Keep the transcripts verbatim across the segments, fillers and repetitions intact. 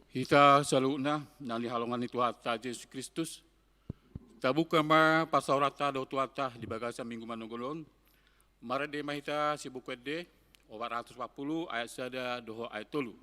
Hita saluhutna na hinaholongan ni Tuhanta Jesus Kristus, tabuka ma parsaoranta dohot Tuhanta di bagasan minggu manogot on. Marende ma hita sian Buku Ende opat ratus opat pulu ayat sada dohot ayat tolu.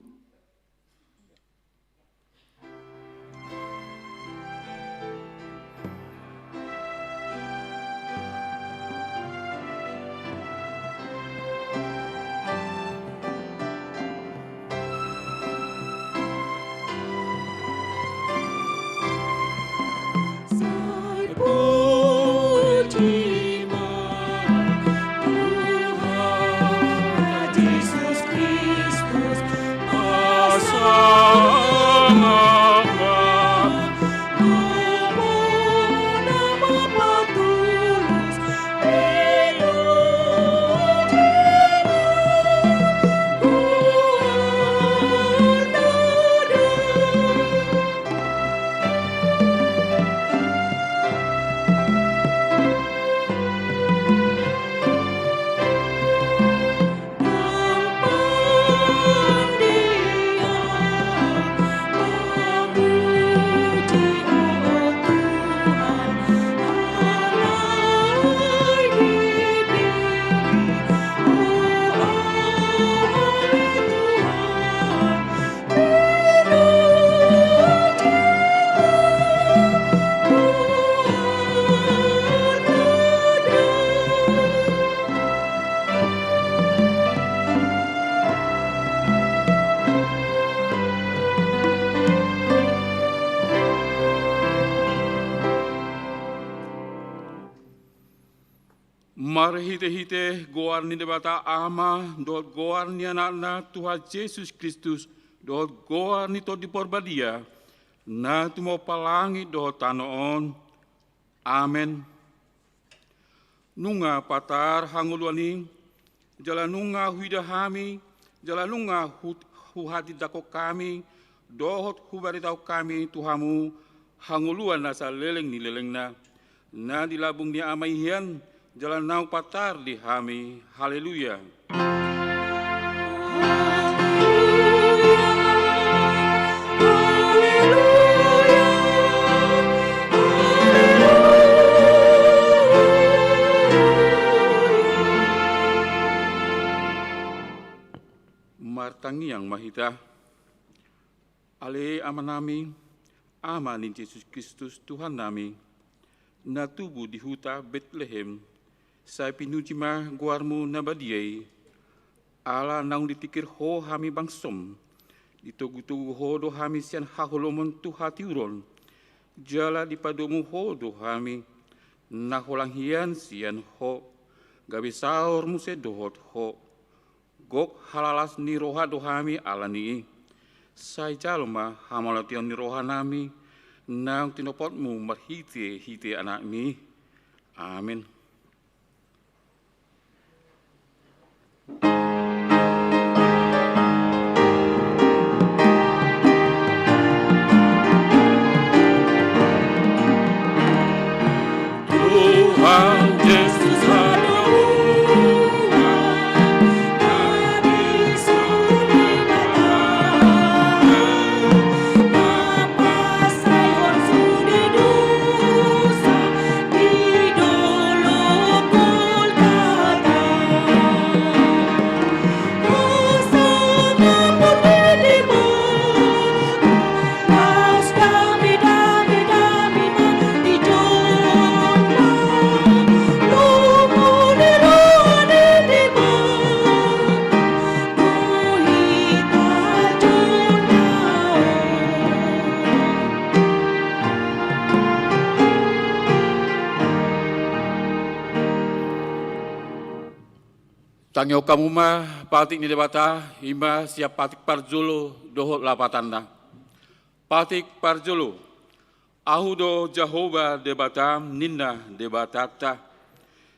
Marhitehite goar ni Debata Ama dohot goar ni Anakna Tuhan Jesus Kristus dohot goar ni Tondi Parbadia, na tumompa langit dohot tano on. Amen. Nunga patar hangoluan i, jala nunga huida hami, jala nunga hu-, huhatindangkon hami, dohot hubaritahon hami tu hamu hangoluan na saleleng ni lelengna, na di lambung ni Ama i hian, jala naung patar di hami. Haleluya. Martangiang ma hita. Ale Amanami, Ama ni Jesus Kristus Tuhannami, na tubu di huta Betlehem, sai pinuji ma goarmu na badia i. Ala naung ditingkir Ho hami bangsom, ditogutogu Ho do hami sian haholomon tu hatiuron, jala dipadomu Ho do hami, na holang hian sian Ho, gabe saor muse dohot Ho. Gok halalas ni roha do hami ala ni i. Sai jalo ma hamauliateon ni rohanami naung tinopotmu marhitehite Anakmi. Amen. Tangihon hamu ma patik ni Debata, i ma sian patik parjolo dohot lapatanna. Patik parjolo. Ahu do Jahowa Debatam, ninna Debatanta.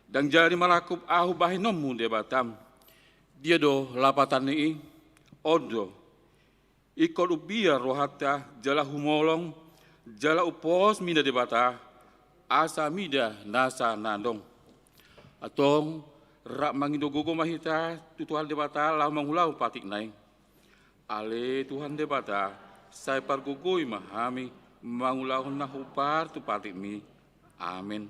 Ndang jadi manangkup ahu bahenonmu Debatam. Dia do lapatan ni i? On do. Ingkon umbiar rohanta jala humolong, jala umpos mida Debata, asa mida nasa na adong. Antong, rap mangido gogo ma hita tu Tuhan Debata laho mangulahon patikna i. Ale Tuhan Debata, Sai pargogoi ma hami mangulahon na hombar tu patikMi. Amen.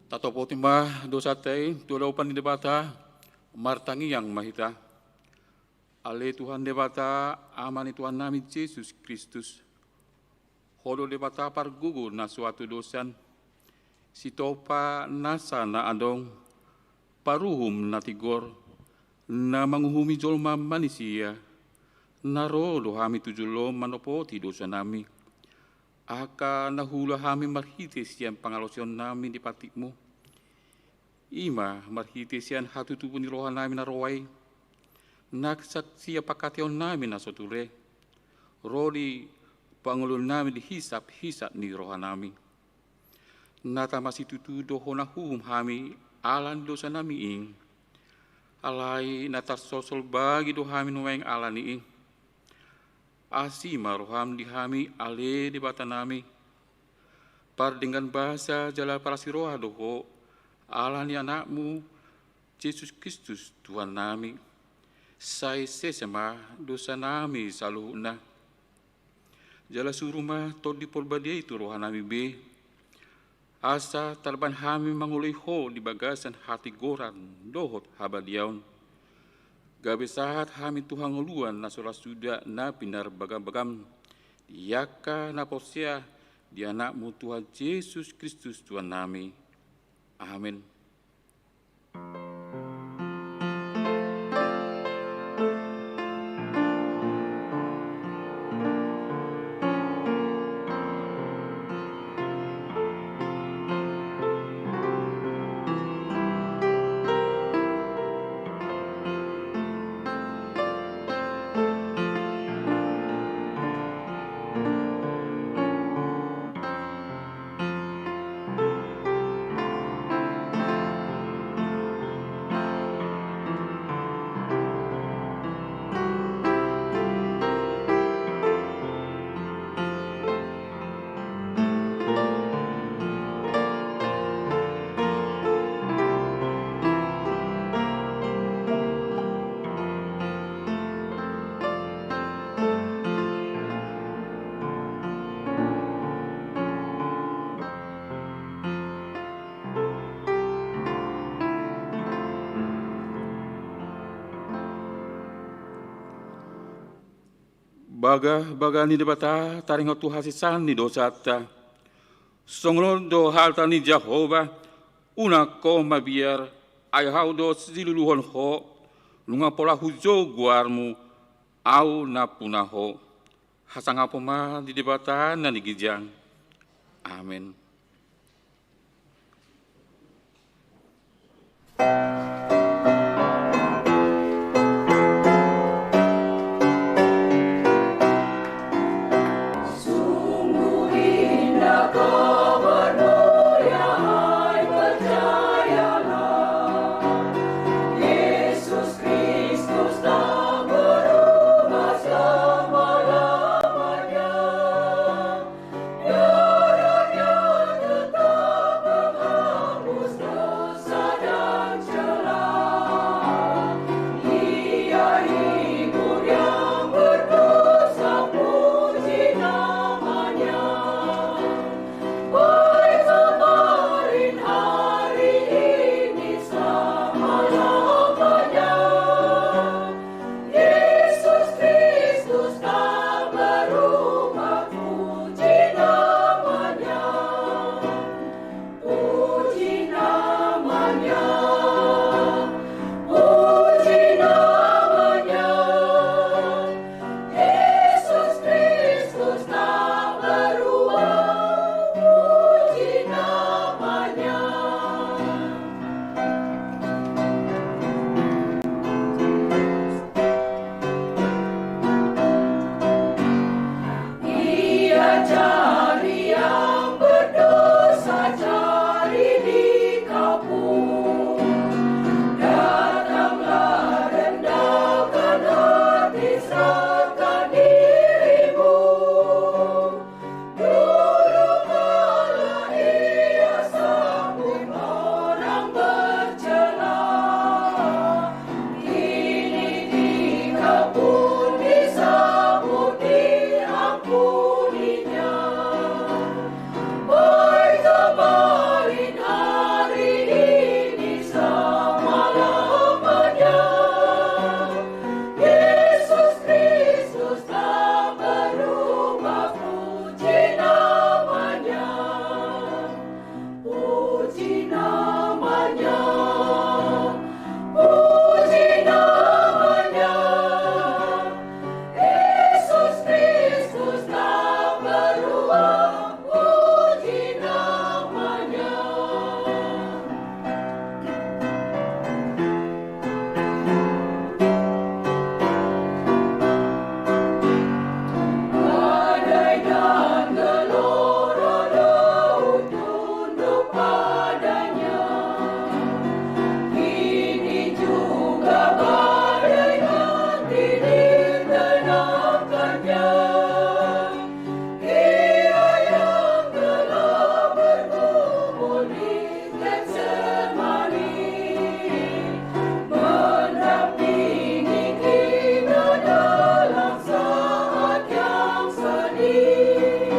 Tatopoti ma dosanta i tu adopan ni Debata. Martangiang ma hita. Ale Tuhan Debata, Ama ni Tuhannami Jesus Kristus, Ho do Debata pargogo na so hatudosan, sitompa nasa na adong, paruhum na tigor, na manguhumi jolma manisia. Na ro do hami tu joloM manopoti dosanami, angka na huula hami marhite sian pangalaosionnami di patikMu. I ma marhite sian hatutubu ni rohanami na roa i, na sian pangkataionnami na so ture, ro di pangoluonnami di hisaphisap ni rohanami. Na tama situtu do Ho na huhum hami ala ni dosanami i. Alai na tarsolsol bagi do hami nuaeng ala ni i. Asi ma rohaM di hami, ale Debatanami. Pardenggan basa jala parasiroha do Ho ala ni AnakMu, Jesus Kristus Tuhannami. Sai sesa ma dosanami saluhutna. Jala suru ma Tondi Porbadia i tu rohanami be, asa tarban hami mangoloi Ho di bagasan hatigoran dohot habadiaon, gabe sahat hami tu hangoluan na so ra suda na pinarbagabagaM, di angka na porsea di AnakMu Tuhan Jesus Kristus Tuhannami. Amen. Bagabaga ni Debata taringot tu hasesaan ni dosanta. Songon on do hata ni Jahowa: Unang ho mabiar, ai Ahu do siluluhon ho. Nunga pola hujou goarmu, Ahu nampuna ho. Hasangapon ma di Debata na di ginjang. Amen. Padanya, ini juga badai nanti ditenangkannya. Ia yang telah bergumul di Getsemani, mendampingi kita dalam saat yang sedih.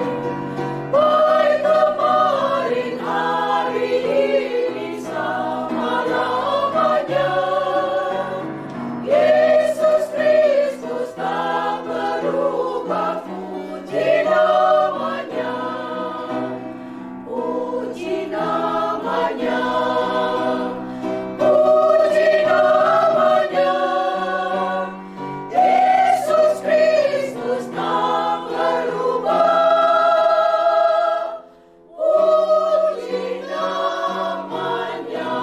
Baik kemarin, hari ini, selama-lamanya. Yesus Kristus tak berubah, puji namanya. Puji namanya, puji namanya. Yesus Kristus tak berubah. Puji namanya.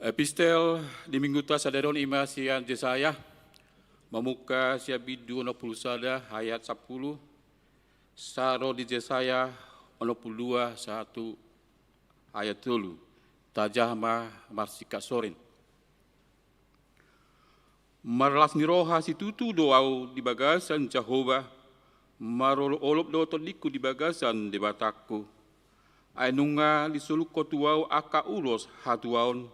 Epistel di Mingguta sadari on ima sian Jesaya, mamungka sian bindu onom pulu sada ayat sampulu, sahat ro di Jesaya onom pulu dua sahat tu ayat tolu. Tajaha ma marsingkat sorin. Marlas ni roha situtu do ahu di bagasan Jahowa, marolopolop do tondingku di bagasan Debatangku. Ai nunga disolukhon tu ahu angka ulos hatuaon,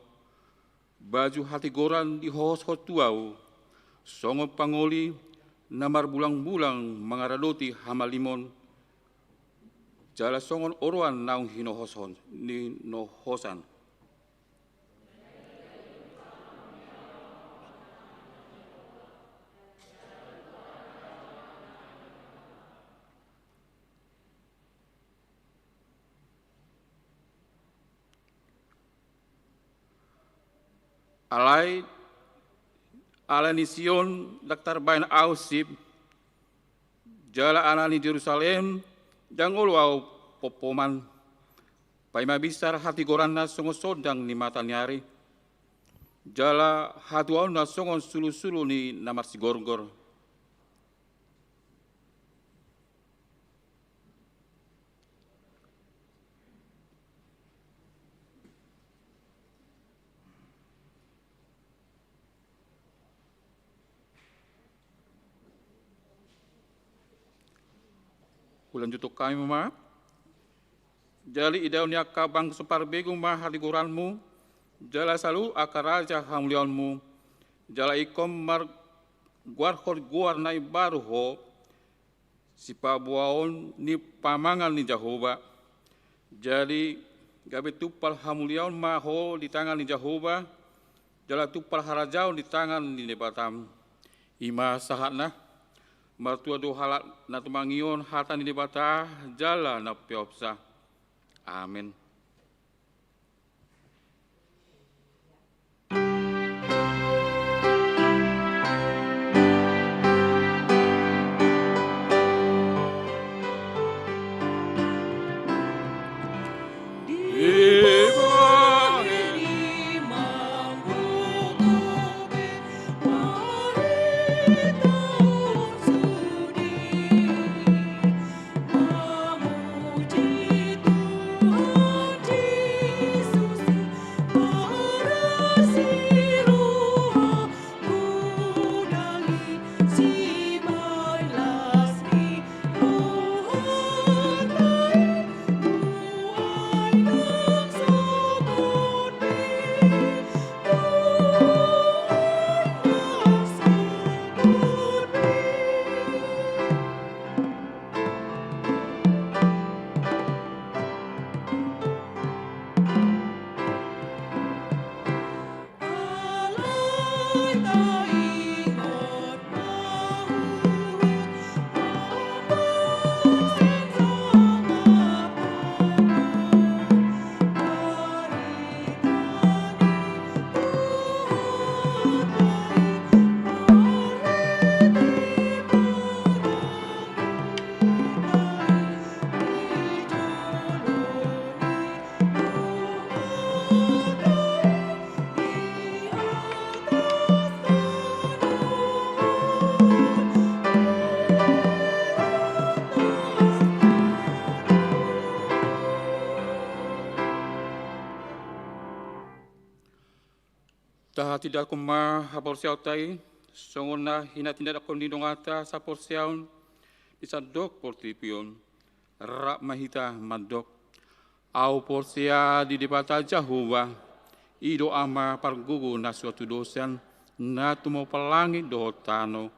baju hatigoran dihohoshon tu ahu, songon pangoli na marbulangbulang mangaradoti hamalimon, jala songon oroan naung hinohoshon, ninohosan. Alai, ala ni Sion ndang tarbahen ahu sip, jala ala ni Jerusalem ndang olo ahu pompoman. Paima binsar hatigoranna songon sondang ni mata ni ari, jala hatuaonna songon sulusulu ni na marsigorgor. Hulanjuthon hami ma. Jadi idaon ni angka bangso parbegu ma hatigoranmu, jala saluhut angka raja hamuliaonmu, jala ingkon margoarhon goar na imbaru ho, sipaboaon ni pamangan ni Jahowa. Jadi gabe tumpal hamuliaon ma ho di tangan ni Jahowa, jala tumpal harajaon di tangan ni Debatam. Ima sahatna. Martua do halak na tumangihon hata ni Debata jala na umpeopsa. Amen. Tahatindanghon ma haporseaonta i, songon na hinatindanghon ni donganta saporseaon di sandok portibi on. Rap ma hita mandok. Ahu porsea di Debata Jahowa, i do Ama pargogo na so hatudosan, na tumompa langit dohot tano.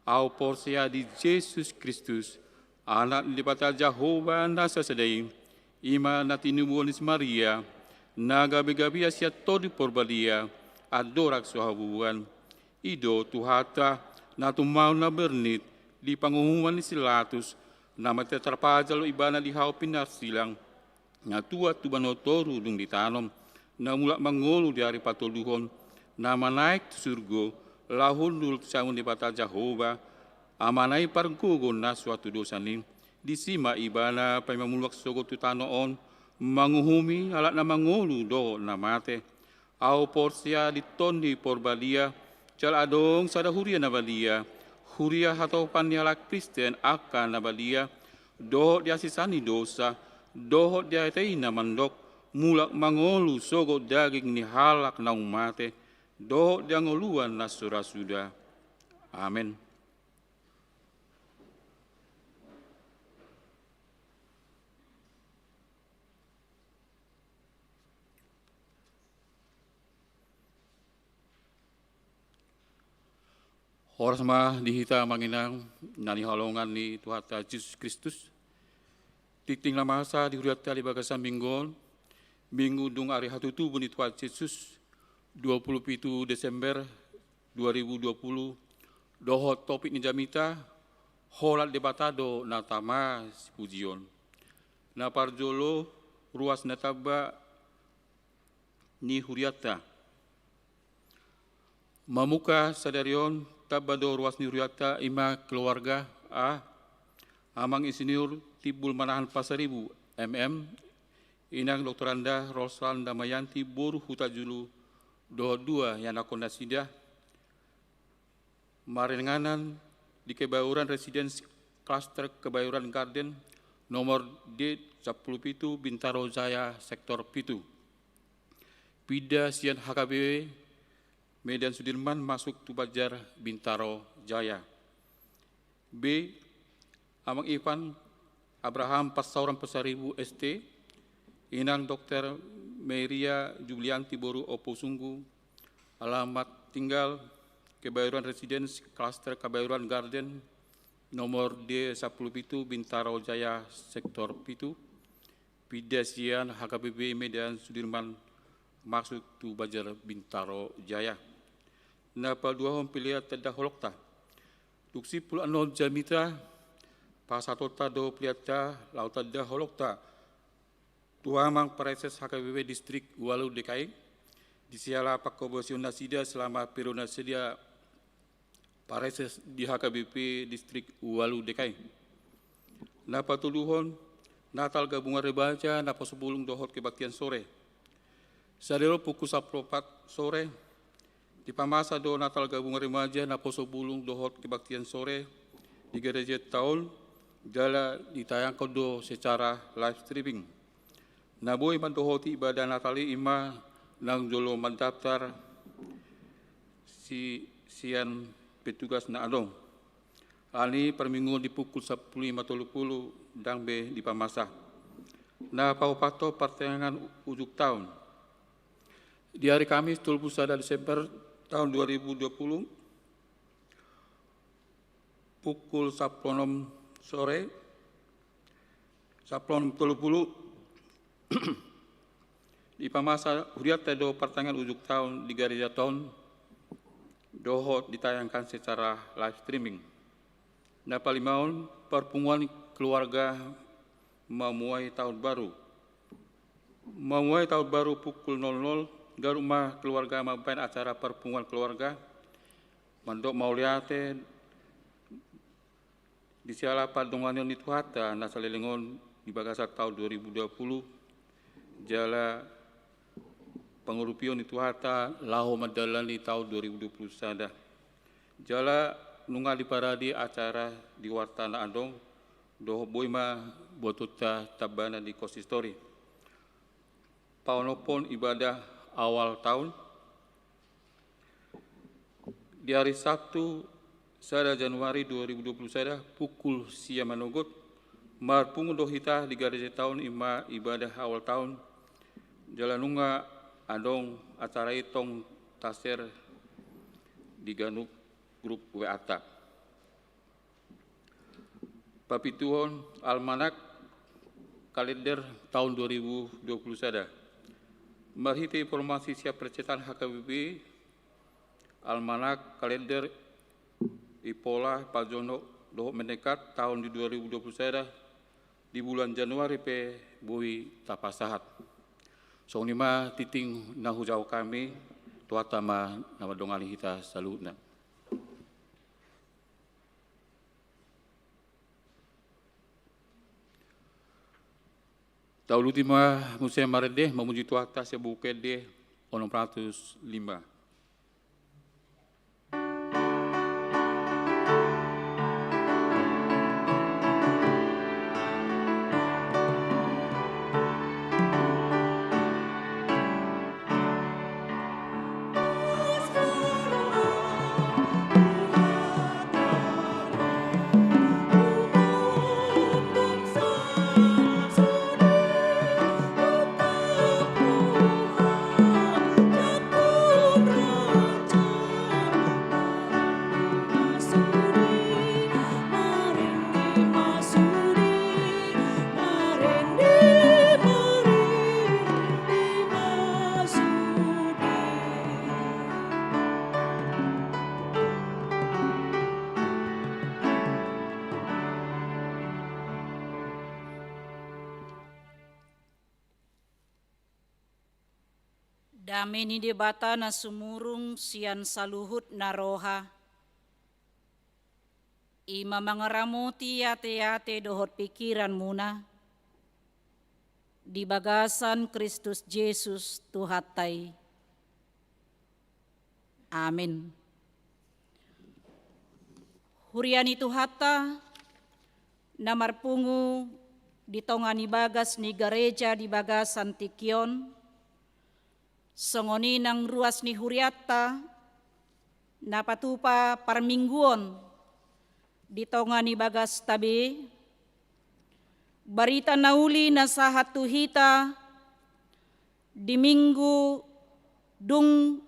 Ahu porsea di Jesus Kristus, Anak ni Debata Jahowa na sasada i, i ma na tinubuhon ni si Maria, na gabegabean sian Tondi Porbadia, andorang so habubuhan. I do Tuhanta, na tumangihon na bernit di panguhuman ni si Pilatus, na mate tarpajal do Ibana di hau pinarsilang, na tuat tu banua toru dung ditanom, na mulak mangolu di ari patoluhon, na manaek tu surgo, laho hundul tu siamun Debata Jahowa, Amana i pargogo na so hatudosan i. Disi ma Ibana paima mulak sogot tu tano on, manguhumi halak na mangolu dohot na mate. Ahu porsea di Tondi Porbadia, jala adong sada huria na badia, huria hatopan ni halak Kristen angka na badia, dohot di hasesaan ni dosa, dohot di atei na mandok, mulak mangolu sogot daging ni halak naung mate, dohot di hangoluan na so ra suda. Amen. Horas ma di hita amang inang na hinaholongan ni Tuhanta Jesus Kristus. Tingting na masa di hurianta di bagasan minggu on, minggu dung ari hatutubu ni Tuhan Jesus, dua puluh pitu Desember dua ribu dua puluh, dohot topik ni jamita, holan Debata do na tama sipujion. Na parjolo, ruas na tamba ni hurianta. Mamungka sadari on, tamba do ruas ni hurianta, i ma keluarga A, Amang Insinyur Timbul Manahan Pasaribu, M M, Inang Doktoranda Roslanda Maianti boru Hutajulu, dohot dua ianakhon nasida, maringanan di Kebayoran Residence, Klaster Kebayoran Garden, nomor D sampulu pitu, Bintaro Jaya, Sektor pitu. Pinda sian H K B Medan Sudirman masuk tu Banjar Bintaro Jaya. B, Amang Ivan Abraham Pasauran Pasaribu, S T, Inang Doktor Meria Jublianti boru Ompu Sunggu, alamat tinggal Kebayoran Residence, Klaster Kebayoran Garden, nomor D sampulu pitu, Bintaro Jaya, Sektor pitu, pinda sian H K B P Medan Sudirman masuk tu Banjar Bintaro Jaya. Na paduahon, pelean tanda holongta. Dung simpul annon jamita, pasahatonta do peleanta laho tanda holongta tu Amang Praeses H K B P Distrik ualu D K I, di siala panghobasion nasida selama periode nasida Praeses di H K B P Distrik ualu D K I. Na patoluhon, Natal Gabungan Remaja naposo bulung dohot kebaktian sore. Sadari on pukul sampulu opat sore, dipamasa do Natal Gabungan Remaja naposo bulung dohot kebaktian sore di gerejanta on, jala ditayangkon do secara live streaming. Na boi mandohoti ibadah Natal i, i ma naung jolo mandaftar si, sian petugas na adong. Alani parmingguon di pukul sampulu lima tolu pulu ndang be dipamasa. Na paopathon, partangiangan ujung taon. Di ari Kamis tolu pulu sada Desember taon dua ribu dua puluh, pukul sampulu onom sore, sampulu onom tolu pulu, dipamasa hurianta do partangiangan ujung taon di gerejanta on, dohot ditayangkan secara live streaming. Na palimaon, parpunguan keluarga mamuai taon baru. Mamuai taon baru pukul nol nol, ganup ma keluarga mambahen acara parpunguan keluarga, mandok mauliate di siala pandonganion ni Tuhanta na saleleng on di bagasan taon dua ribu dua puluh, jala pangurupion ni Tuhanta laho mandalani taon dua ribu dua puluh sada. Jala nunga diparade acara di warta na adong, dohot boi ma boatonta tambana di konsistori. Paonomhon ibadah awal taon. Di hari Sabtu, sada Januari dua ribu dua puluh sada, pukul sia manogot, marpungu do hita di gareja taon, ima ibadah awal taon, jala nunga adong acara i tong taser di ganup grup W A ta. Papituhon almanak kalender taon dua ribu dua puluh sada. Marhite informasi sian percetan H K B P, almanak kalender i pola pajonok dohot mendekat taon di dua ribu dua puluh sada, di bulan Januari pe boi tapasahat. Songon i ma tintin na hujalo hami, Tuhanta ma na mandongani hita saluhutna. Tauluti ma muse marende, mamuji Tuhanta sian Buku Ende onom ratus lima. Dame ni Debata na sumurung sian saluhut na roha, i ma mangaramoti ateate dohot pingkiranmuna di bagasan Kristus Jesus Tuhanta i. Amin. Huria ni Tuhanta, na marpungu di tonga ni bagas ni gareja di bagasan tingki on, songon i nang ruas ni hurianta, na patupa parmingguon di tonga ni bagasta be, barita na uli na sahat tu hita di Minggu dung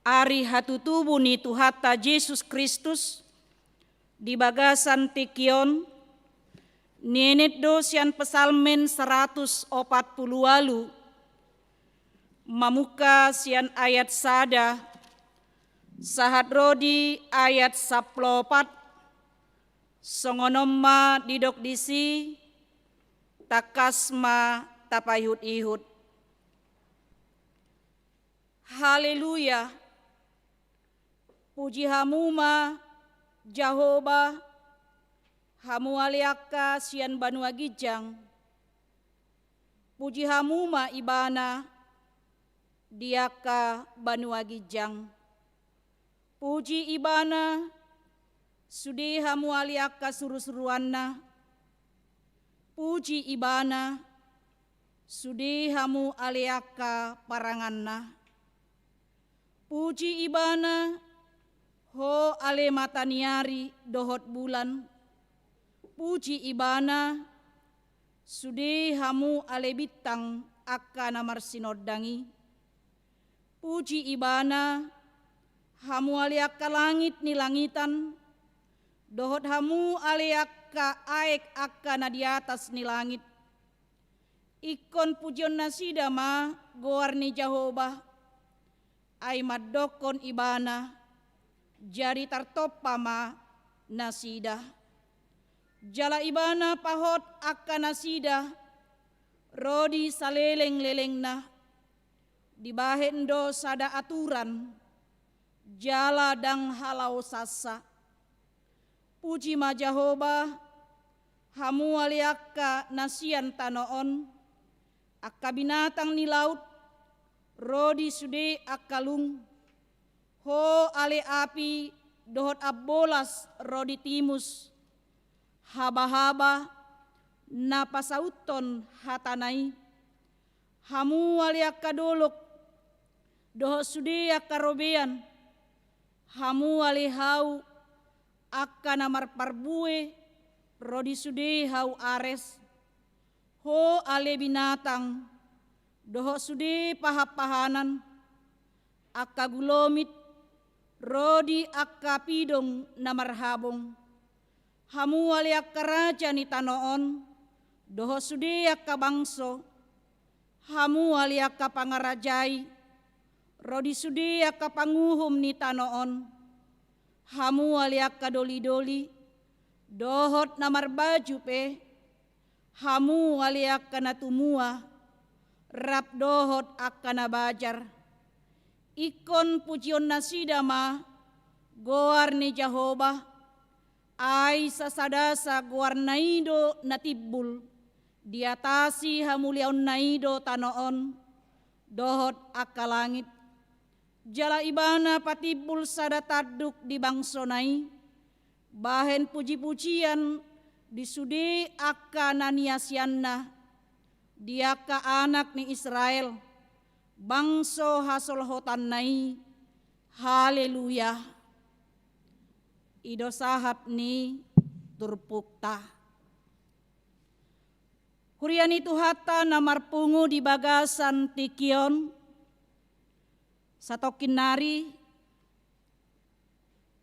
ari hatutubu ni Tuhanta Jesus Kristus di bagasan tingki on, nienet do sian Psalmen saratus opat pulu ualu, mamungka sian ayat sada sahat ro di ayat sampulu opat, songon on ma didok disi, tangkas ma tapaihut-ihut. Haleluya. Puji hamu ma Jahowa, hamu ale angka sian banua ginjang. Puji hamu ma Ibana di angka banua ginjang. Puji Ibana, sude hamu ale angka surusuruanna. Puji Ibana, sude hamu ale angka paranganna. Puji Ibana, ho ale mata ni ari dohot bulan. Puji Ibana, sude hamu ale bintang angka na marsinondang i. Puji Ibana, hamu ale angka langit ni langitan, dohot hamu ale angka aek angka na di atas ni langit. Ingkon pujion nasida ma goar ni Jahowa, ai mandokkon Ibana, jadi tartompa ma nasida. Jala Ibana pahot angka nasida ro di salelenglelengna. Dibahen do sada aturan, jala ndang halaosansa. Puji ma Jahowa, hamu ale angka na sian tano on, angka binatang ni laut, ro di sude angka lung, ho ale api dohot ambolas ro di timus, habahaba na pasauthon hatana i, hamu ale angka dolok dohot sude angka robean, Hamu ale hau angka na marparbue, ro di sude hau ares, ho ale binatang, dohot sude pahanpahanan, angka gulomit, ro di angka pidong na marhabong. Hamu ale angka raja ni tano on, dohot sude angka bangso, hamu ale angka pangarajai, ro di sude angka panguhum ni tano on, hamu ale angka dolidoli, dohot na marbaju pe, hamu ale angka na tumua, rap dohot angka na bajar. Ingkon pujionnasida ma goar ni Jahowa, ai sasadasa goarna i do na timbul, diatasi hamuliaonna i do tano on, dohot angka langit. Jala ibana patimbul sada tanduk di bangsona i, bahen pujipujian di sude angka na niasianna, di angka anak ni Israel, bangso hasolhotanna i. Haleluya. I do sahap ni turpukta. Huria ni Tuhanta na marpungu di bagasan tingki on, satongkin nari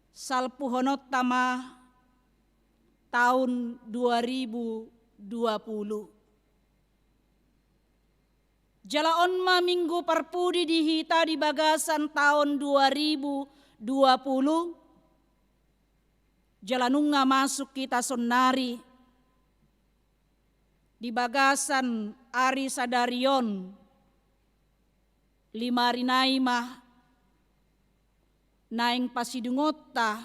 salpuhononta ma taon dua ribu dua puluh. Jala on ma minggu parpudi di hita di bagasan taon dua ribu dua puluh. Jala nunga masuk hita sonnari di bagasan ari sadari on, lima ari nai ma naeng pasidungonta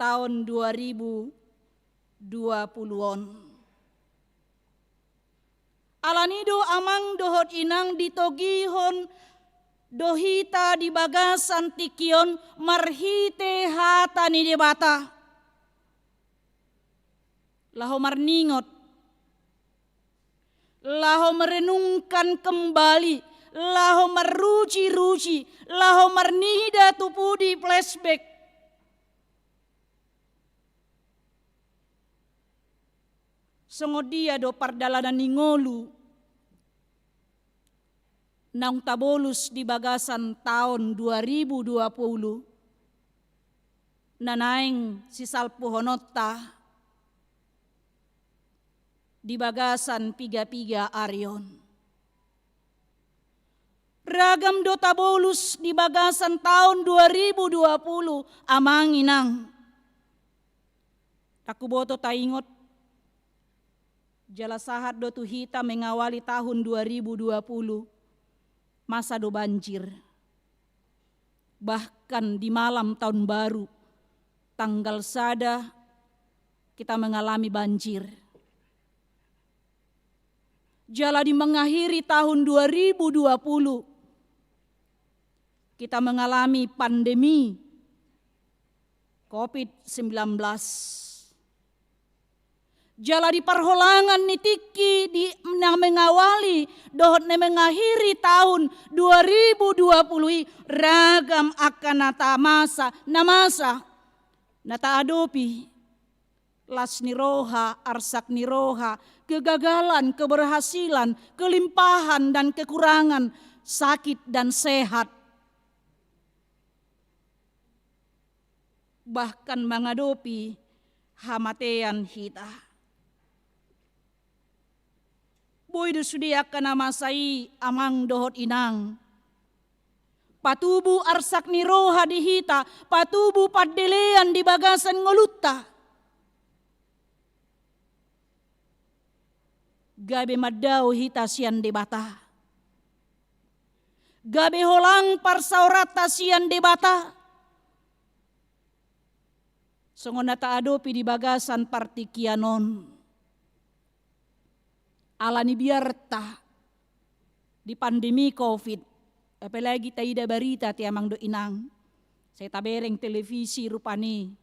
taon dua ribu dua puluh on. Alani do amang dohot inang ditogihon do hita di bagasan tingki on marhite hata ni Debata. Laho marningot, laho merenungkan kembali, laho marruji-ruji, laho marnida tu pudi, flashback. Songon dia do pardalanan ni ngolu naung tabolus di bagasan taon dua ribu dua puluh, na naeng sisalpuhononta di bagasan piga-piga ari on. Ragam do tabolus di bagasan taon dua ribu dua puluh, amang inang. Ndang huboto taingot, jala sahat do tu hita mengawali tahun dua ribu dua puluh, masa do banjir. Bahkan di malam tahun baru, tanggal sada, kita mengalami banjir. Jala di mengakhiri tahun dua ribu dua puluh, kita mengalami pandemi covid sembilan belas. Jala di parholangan ni tingki di na mengawali dohot na mengakhiri tahun dua ribu dua puluh i, ragam angka na tamasa, na masa, na taadopi. Las ni roha, arsak ni roha, kegagalan, keberhasilan, kelimpahan dan kekurangan, sakit dan sehat. Bahkan mangadopi hamatean hita. Boi do sude angka na masa i, amang dohot inang, patubu arsak ni roha di hita, patubu pandelean di bagasan ngolunta. Gabe mandao hita sian Debata. Gabe holang parsaoranta sian Debata. Songon na taadopi di bagasan partingkian on. Alani biarta di pandemi covid, apalagi taida barita, ate amang dohot inang, sai tabereng televisi rupani,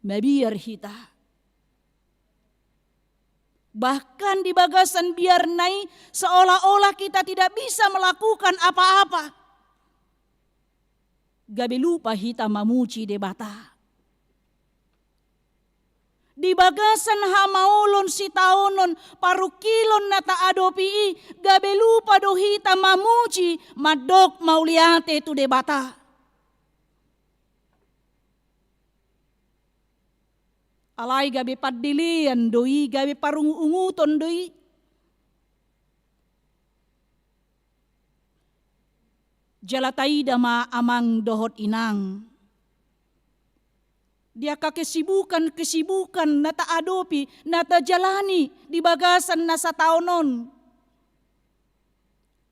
mabiar hita. Bahkan di bagasan biarna i, seolah-olah kita tidak bisa melakukan apa-apa. Gabe lupa hita mamuji Debata. Di bagasan hamaolon sitaonon, parungkilon na taadopi i, gabe lupa do hita mamuji, mandok mauliate tu Debata. Alai gabe pandelean do i, gabe parungutunguton do i. Jala taida ma amang dohot inang, di angka kesibukan-kesibukan na taadopi, na tajalani di bagasan na sataon on.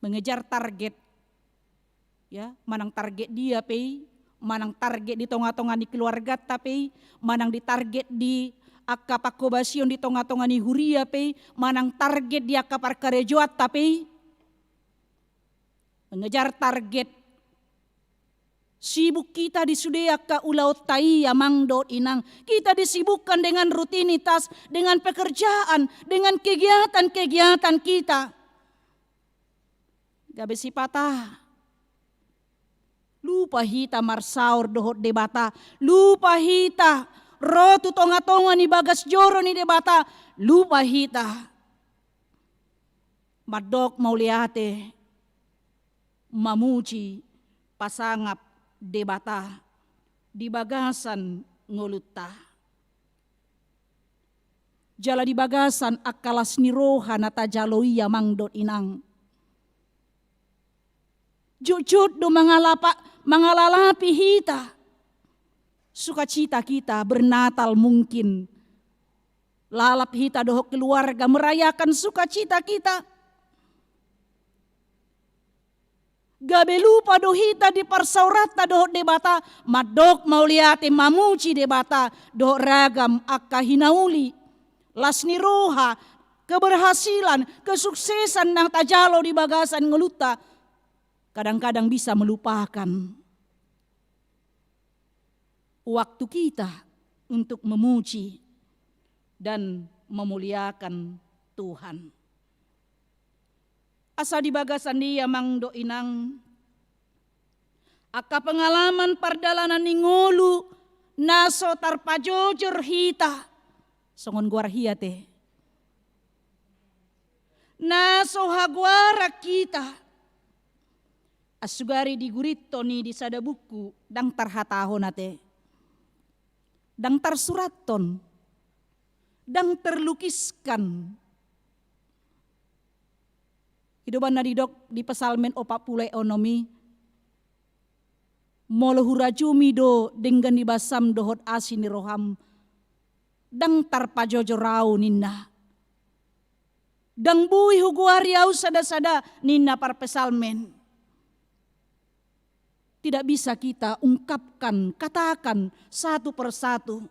Mengejar target, ya, manang target dia pe i, manang target di tonga-tonga ni keluargata pe i, manang di target di angka panghobasion di tonga-tonga ni huria pe i, manang target di angka parkarejoanta pe i. Mengejar target. Sibuk kita di sude angka ulaonta i, amang dohot inang. Kita disibukkan dengan rutinitas, dengan pekerjaan, dengan kegiatan-kegiatan kita. Gabe sipata lupa hita marsaor dohot Debata, lupa hita ro tu tonga-tonga ni bagas joro ni Debata, lupa hita mandok mauliate, mamuji, pasangap Debata di bagasan ngolunta. Jala di bagasan angka las ni roha na tajalo i, amang dohot inang, jotjot do mangalapa-, mangalalapi hita. Sukacita kita bernatal mungkin. Lalap hita dohot keluarga merayakan sukacita kita. Gabe lupa do hita di parsaoranta dohot Debata, mandok mauliate, mamuji Debata dohot ragam angka hinauli, las ni roha, keberhasilan, kesuksesan na tajalo di bagasan ngolunta. Kadang-kadang bisa melupakan waktu kita untuk memuji dan memuliakan Tuhan. Asa di bagasan i, amang dohot inang, angka pengalaman pardalanan ni ngolu na so tarpajojor hita, songon goar hea ate, na so hagoaran hita, asugari digurithon i di sada buku, ndang tarhatahon ate, ndang tarsurathon, ndang terlukiskan. I do umbahen na didok di Psalmen opat pulu onom i, molo hurajumi do denggan ni basam dohot asi ni roham, ndang tarpajojor au ninna. Ndang boi hugoari au sada-sada ninna parpsalmen. Tidak bisa kita ungkapkan, katakan satu per satu.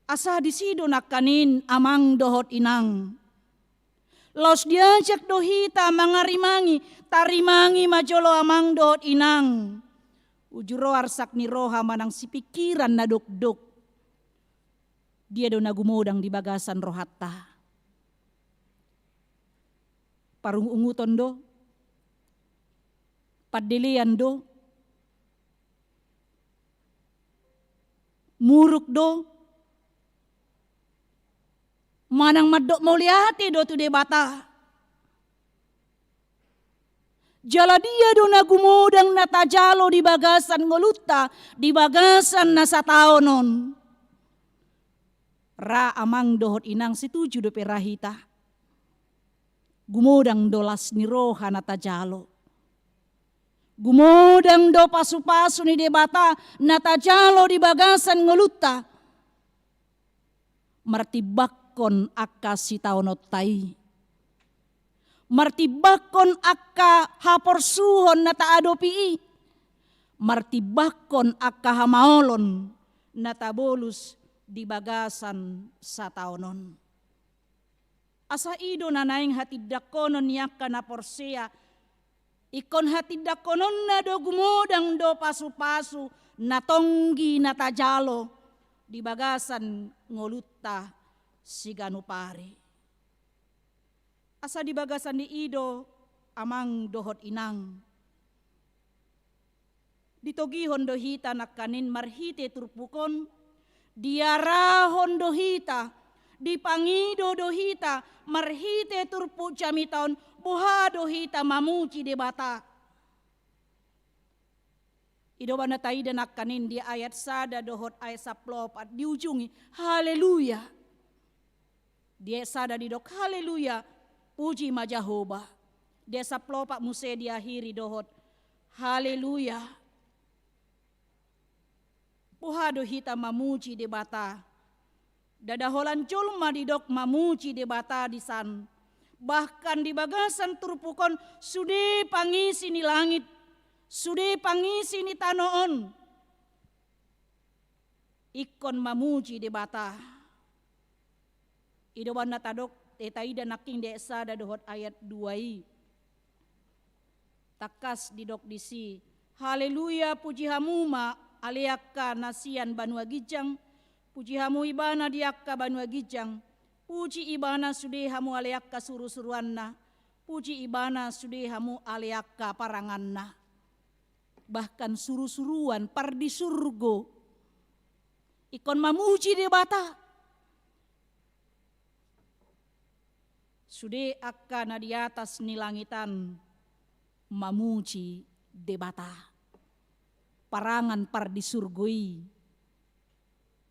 Asa disi do nangkaning, amang dohot inang. Laos diajak do hita mangarimangi, tarimangi ma jolo, amang dohot inang. Uju ro arsak ni roha manang sipingkiran na dokdok. Dia do na gumodang di bagasan rohanta? Parungutunguton do? Pandelean do? Muruk do? Manang mandok mauliate do tu Debata? Jala dia do na gumodang na tajalo di bagasan ngolunta, di bagasan na sataon on? Ra, amang dohot inang, situju dope ra hita. Gumodang do las ni roha na tajalo. Gumodang do pasupasu ni Debata na tajalo di bagasan ngolunta. Martimbangkon angka sitaononta i. Martimbangkon angka haporsuhon na taadopi i. Martimbangkon angka hamaolon na tabolus di bagasan sataon on. Asa i do na naeng hatindangkonon ni angka na porsea, ingkon hatindangkononna do gumodang do pasupasu na tonggi na tajalo di bagasan ngolunta siganup ari. Asa di bagasan ni i do, amang dohot inang, Ditogihon do hita nangkaning marhite turpuk on, diarahon do hita, dipangido do hita marhite turpuk jamita on, boha do hita mamuji Debata. I do umbahen na taida nangkaning di ayat sada dohot ayat sampulu opat di ujung i, haleluya. Di ayat sada didok, haleluya, puji ma Jahowa. Di ayat sampulu opat muse diakhiri dohot, haleluya. Boha do hita mamuji Debata? Ndada holan jolma didok mamuji Debata disan. Bahkan di bagasan turpuk on sude pangisi ni langit, sude pangisi ni tano on ingkon mamuji Debata. I do umbahen na tadok, eh, taida nangkin di ayat sada dohot ayat dua i. Tangkas didok disi, haleluya, puji hamu ma ale angka na sian banua ginjang, puji hamu Ibana di angka banua ginjang, puji Ibana sude hamu ale angka surusuruanNa, puji Ibana sude hamu ale angka paranganNa. Bahkan surusuruan pardisurgo ingkon mamuji Debata. Sude angka na di atas ni langit an mamuji Debata. Parangan pardisurgo i.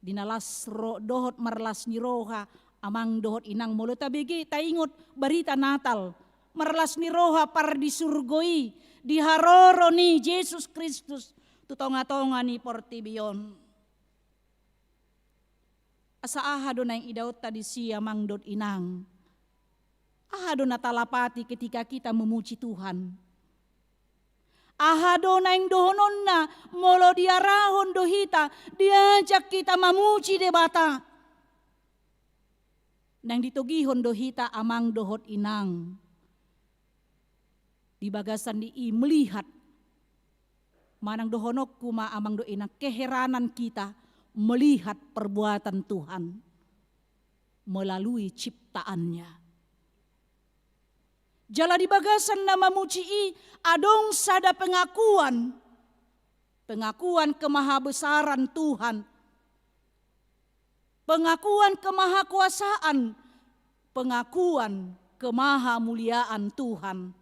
Di na las ro-, dohot marlas ni roha, amang dohot inang, molo tabege taingot barita Natal, marlas ni roha pardisurgo i di haroro ni Jesus Kristus tu tongatonga ni portibi on. Asa aha do naeng idaonta disi amang dohot inang? Aha do na talapati ketika kita memuji Tuhan? Aha do naeng dohononna molo diarahon do hita, diajak hita mamuji Debata? Naeng ditogihon do hita amang dohot inang. Di bagasan ni i melihat. Manang dohononku ma amang dohot inang, keheranan kita melihat perbuatan Tuhan melalui ciptaan-Nya. Jala di bagasan na mamuji i adong sada pengakuan, pengakuan kemahabesaran Tuhan, pengakuan kemahakuasaan, pengakuan kemahamuliaan Tuhan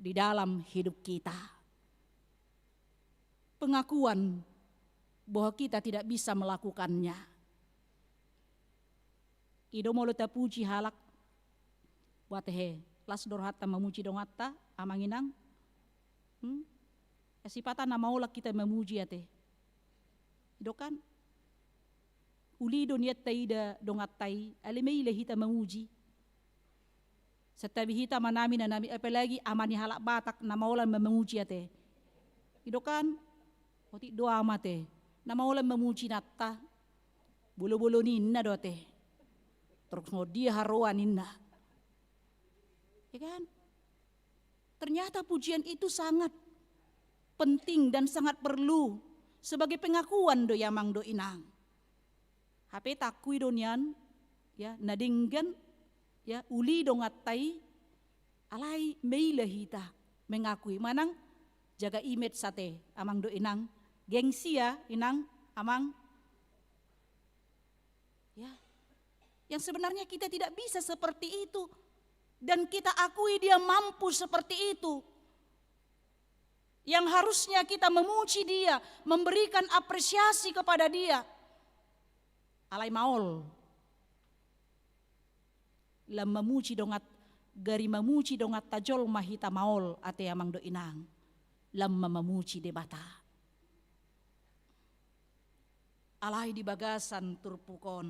di dalam hidup kita. Pengakuan bahwa kita tidak bisa melakukannya. I do molo tapuji halak, buat he, las do rohanta mamuji donganta, amang inang. Hmm? Sipata na maol hita mamuji ate. I do kan? Uli do nian taida donganta i, alai maila hita mamuji. Santabi hita amanami, inanami, apalagi ama ni halak Batak na maol ma mamuji ate. I do kan? Otik do ama ate. Na maol ma mamuji inanta. Bolobolo ninna do ate. Torus songon dia haroa ninna. Ya kan? Ternyata pujian itu sangat penting dan sangat perlu sebagai pengakuan do i amang dohot inang. Hape taakui do nian, ya, na denggan, ya, uli donganta i, alai maila hita mengakui, manang jaga image ate, amang dohot inang, gengsi ya, inang, amang. Ya. Yang sebenarnya kita tidak bisa seperti itu. Dan kita akui dia mampu seperti itu. Yang harusnya kita memuji dia, memberikan apresiasi kepada dia. Alai maol. Lam mamuji dongat, gari mamuji donganta jolma hita maol ate amang dohot inang. Lam ma mamuji Debata. Alai di bagasan turpuk on.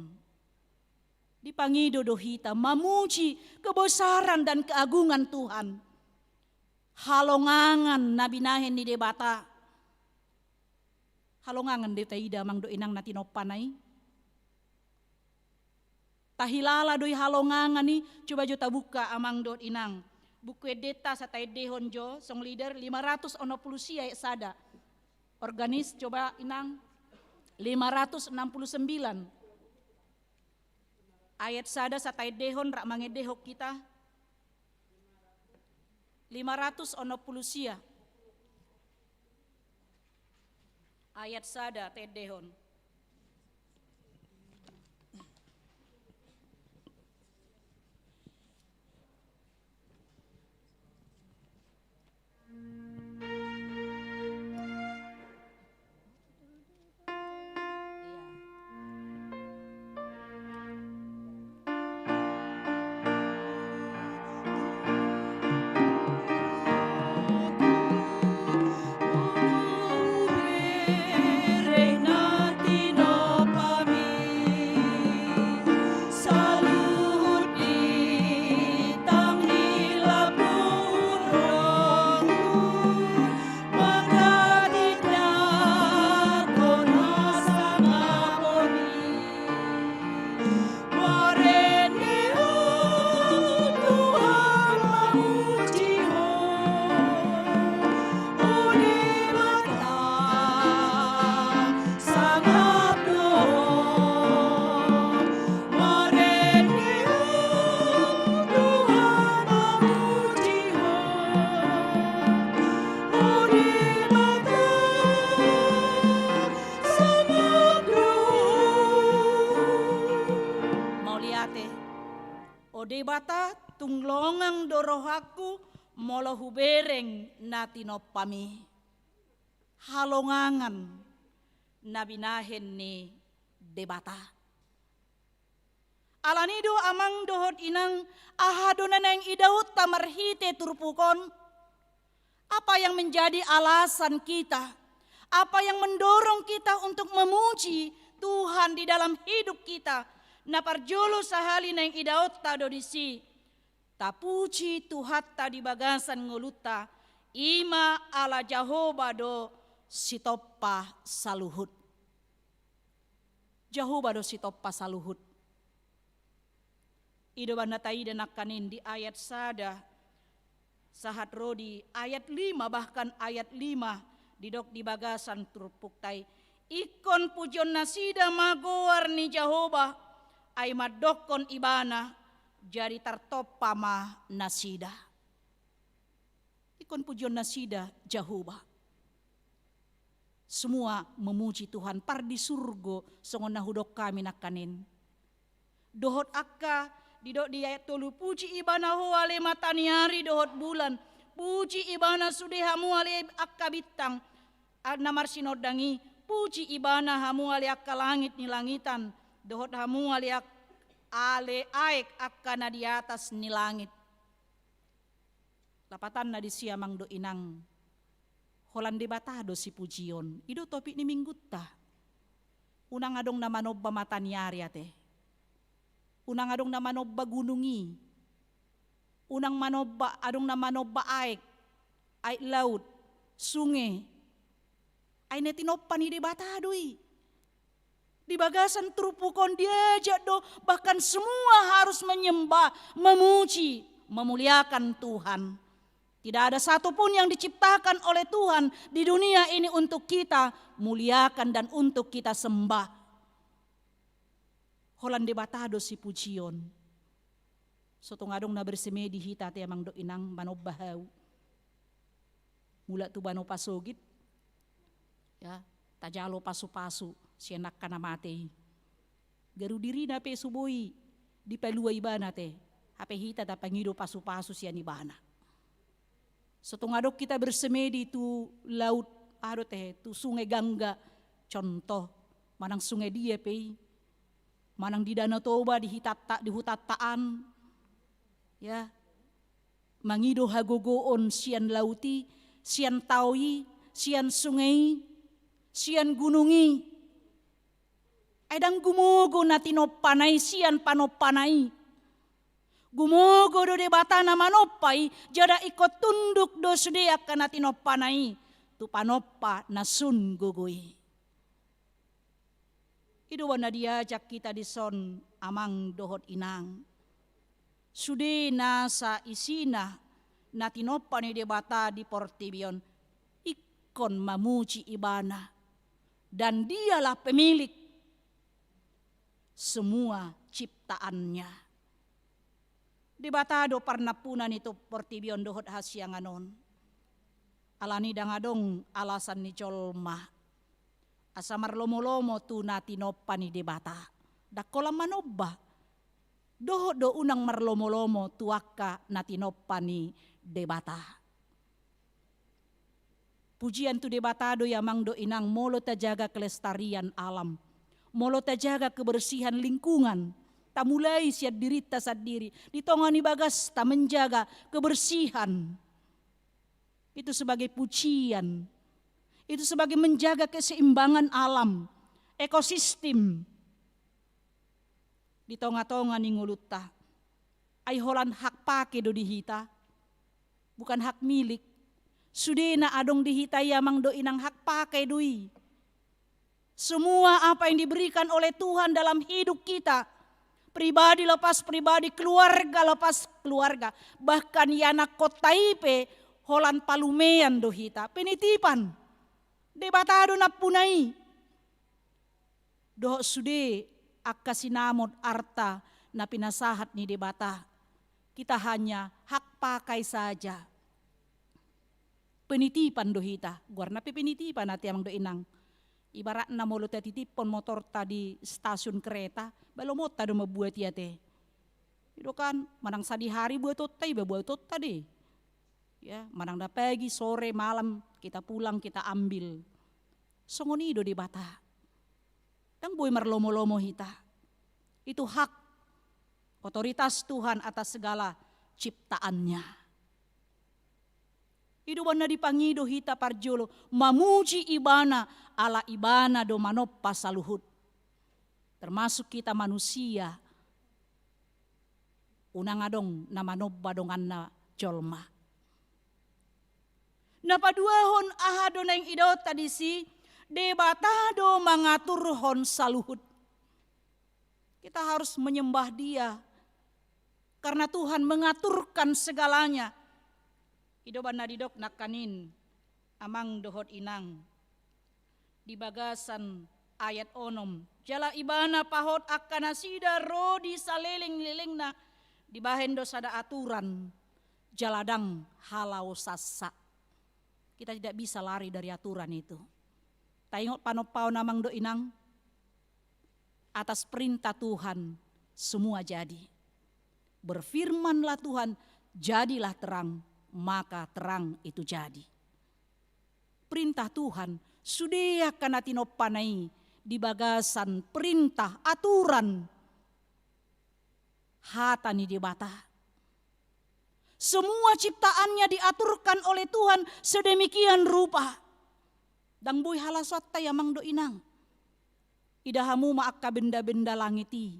Dipangido do hita mamuji kebesaran dan keagungan Tuhan. Halongangan na binahen ni Debata. Halongangan do taida amang dohot inang na tinompana i. Tahilala do i halongangan i, coba jo tabuka amang dohot inang. Buku endenta sai taendehon jo, song leader lima ratus onom pulu sia ayat sada. Organis coba inang, lima ratus enam puluh sembilan. Ayat sada sai taendehon rap mangendehon hita. Lima ratus onom pulu sia. Ayat sada taendehon. Mauliate. O Debata, tung longang do rohangku molo hubereng na tinompami. Halongangan na binahen ni Debata. Alani do amang dohot inang, aha do na naeng idaonta marhite turpuk on? Apa yang menjadi alasan kita? Apa yang mendorong kita untuk memuji Tuhan di dalam hidup kita? Na parjolo sahali naeng idaonta do disi. Tapuji Tuhanta di bagasan ngolunta, i ma ala Jahowa do sitompa saluhut. Jahowa do sitompa saluhut. I do umbahen na taida nangkaning di ayat sada sahat ro di ayat lima, bahkan ayat lima didok di bagasan turpukta i: Ingkon pujionnasida ma goar ni Jahowa, ai mandokkon Ibana, jadi tartompa ma nasida. Ingkon pujionnasida Jahowa. Semua memuji Tuhan, par di surgo, songon na hudok hami nangkaning. Dohot angka, didok di ayat tolu: Puji Ibana ho ale mataniari dohot bulan, puji Ibana sude hamu ale angka bintang, a, na marsinondang i, puji Ibana hamu ale angka langit ni langitan, dohot hamu ale ak-, ale aek angka na di atas ni langit. Lapatanna disi amang dohot inang, holan Debata do sipujion. I do topik ni minggunta. Unang adong na manomba mataniari ate. Unang adong na manomba gunung i. Unang manomba, adong na manomba aek, aek laut, sunge. Ai na tinompa ni Debata do i. Di bagasan turpuk on diajak do, bahkan semua harus menyembah, memuji, memuliakan Tuhan. Tidak ada satu pun yang diciptakan oleh Tuhan di dunia ini untuk kita muliakan dan untuk kita sembah. Holan Debata do sipujion. So tung adong na bersemedi hita ate amang dohot inang, manomba hau. Mulak tu banua pasogit, ya, tajalo pasu-pasu sian angka na mate i. Garu dirina pe so boi dipalua ibana ate, hape hita tapangido pasu-pasu sian ibana. So tung adong hita bersemedi tu laut, aha do ate, tu sungai Gangga, contoh, manang sungai dia pe i, manang di Danau Toba, di hutanta, di hutanta an, ya, mangido hagogoon sian laut i, sian tao i, sian sungai i, sian gunung i. Ai ndang gumogo na tinompana i sian panompana i. Gumogo do Debata na manompa i, jala ingkon tunduk do sude angka na tinompana i tu panompa na sun gogo i. I do umbahen na diajak hita dison amang dohot inang. Sude nasa isina na tinompa ni Debata di portibi on, ingkon mamuji Ibana. Dan Dialah pemilik semua ciptaan-Nya. Debata do parnampuna ni tu portibi on dohot hasiangan on. Alani ndang adong alasan ni jolma Asa marlomolomo tu na tinompa ni Debata. Ndang holan manomba. Dohot do unang marlomolomo tu angka na tinompa ni Debata. Pujian tu Debata do i amang dohot inang, molo tajaga kelestarian alam. Molo tajaga kebersihan lingkungan. Tamulai sian dirinta sandiri. Di tonga ni bagasta menjaga kebersihan. Itu sebagai pujian. Itu sebagai menjaga keseimbangan alam, ekosistem di tonga-tonga ni ngolunta. Ai holan hak pake do di hita, bukan hak milik. Sude na adong di hita i amang dohot inang, hak pake do i. Semua apa yang diberikan oleh Tuhan dalam hidup kita, pribadi lepas pribadi, keluarga lepas keluarga, bahkan ianakhonta i pe holan palumean do hita, penitipan. Debata do nampuna i. Dohot sude angka sinamot arta na pinasahat ni Debata. Kita hanya hak pakai saja. Penitipan do hita, goarna pe penitipan ate amang dohot inang. Ibaratna molo tatitiphon motorta di stasiun kereta, ba lomonta do mambuat i ate. I do kan, manang sadihari buatonta i, ba buatonta do i. Ya, manang na pagi, sore, malam, kita pulang, kita ambil. Songon i do Debata. Ndang boi marlomo-lomo hita. Itu hak, otoritas Tuhan atas segala ciptaannya. I do umbahen na dipangido hita parjolo, mamuji Ibana, ala Ibana do manompa saluhut. Termasuk kita manusia, unang adong na manomba donganna jolma. Na paduahon, aha do naeng idaonta disi? Debata do mangaturhon saluhut. Kita harus menyembah Dia. Karena Tuhan mengaturkan segalanya. I do umbahen na didok nangkaning, amang dohot inang, di bagasan ayat onom. Jala Ibana pahot angka nasida ro di saleleng-lelengna, dibahen do sada aturan, jala ndang halaosansa. Kita tidak bisa lari dari aturan itu. Taingot panompaon amang dohot inang, atas perintah Tuhan semua jadi. Berfirmanlah Tuhan, jadilah terang, maka terang itu jadi. Perintah Tuhan, sude angka na tinompana i di bagasan perintah, aturan, hata ni Debata. Semua ciptaannya diaturkan oleh Tuhan sedemikian rupa. Ndang boi halaosansa i amang dohot inang. Ida hamu ma angka benda-benda langit i,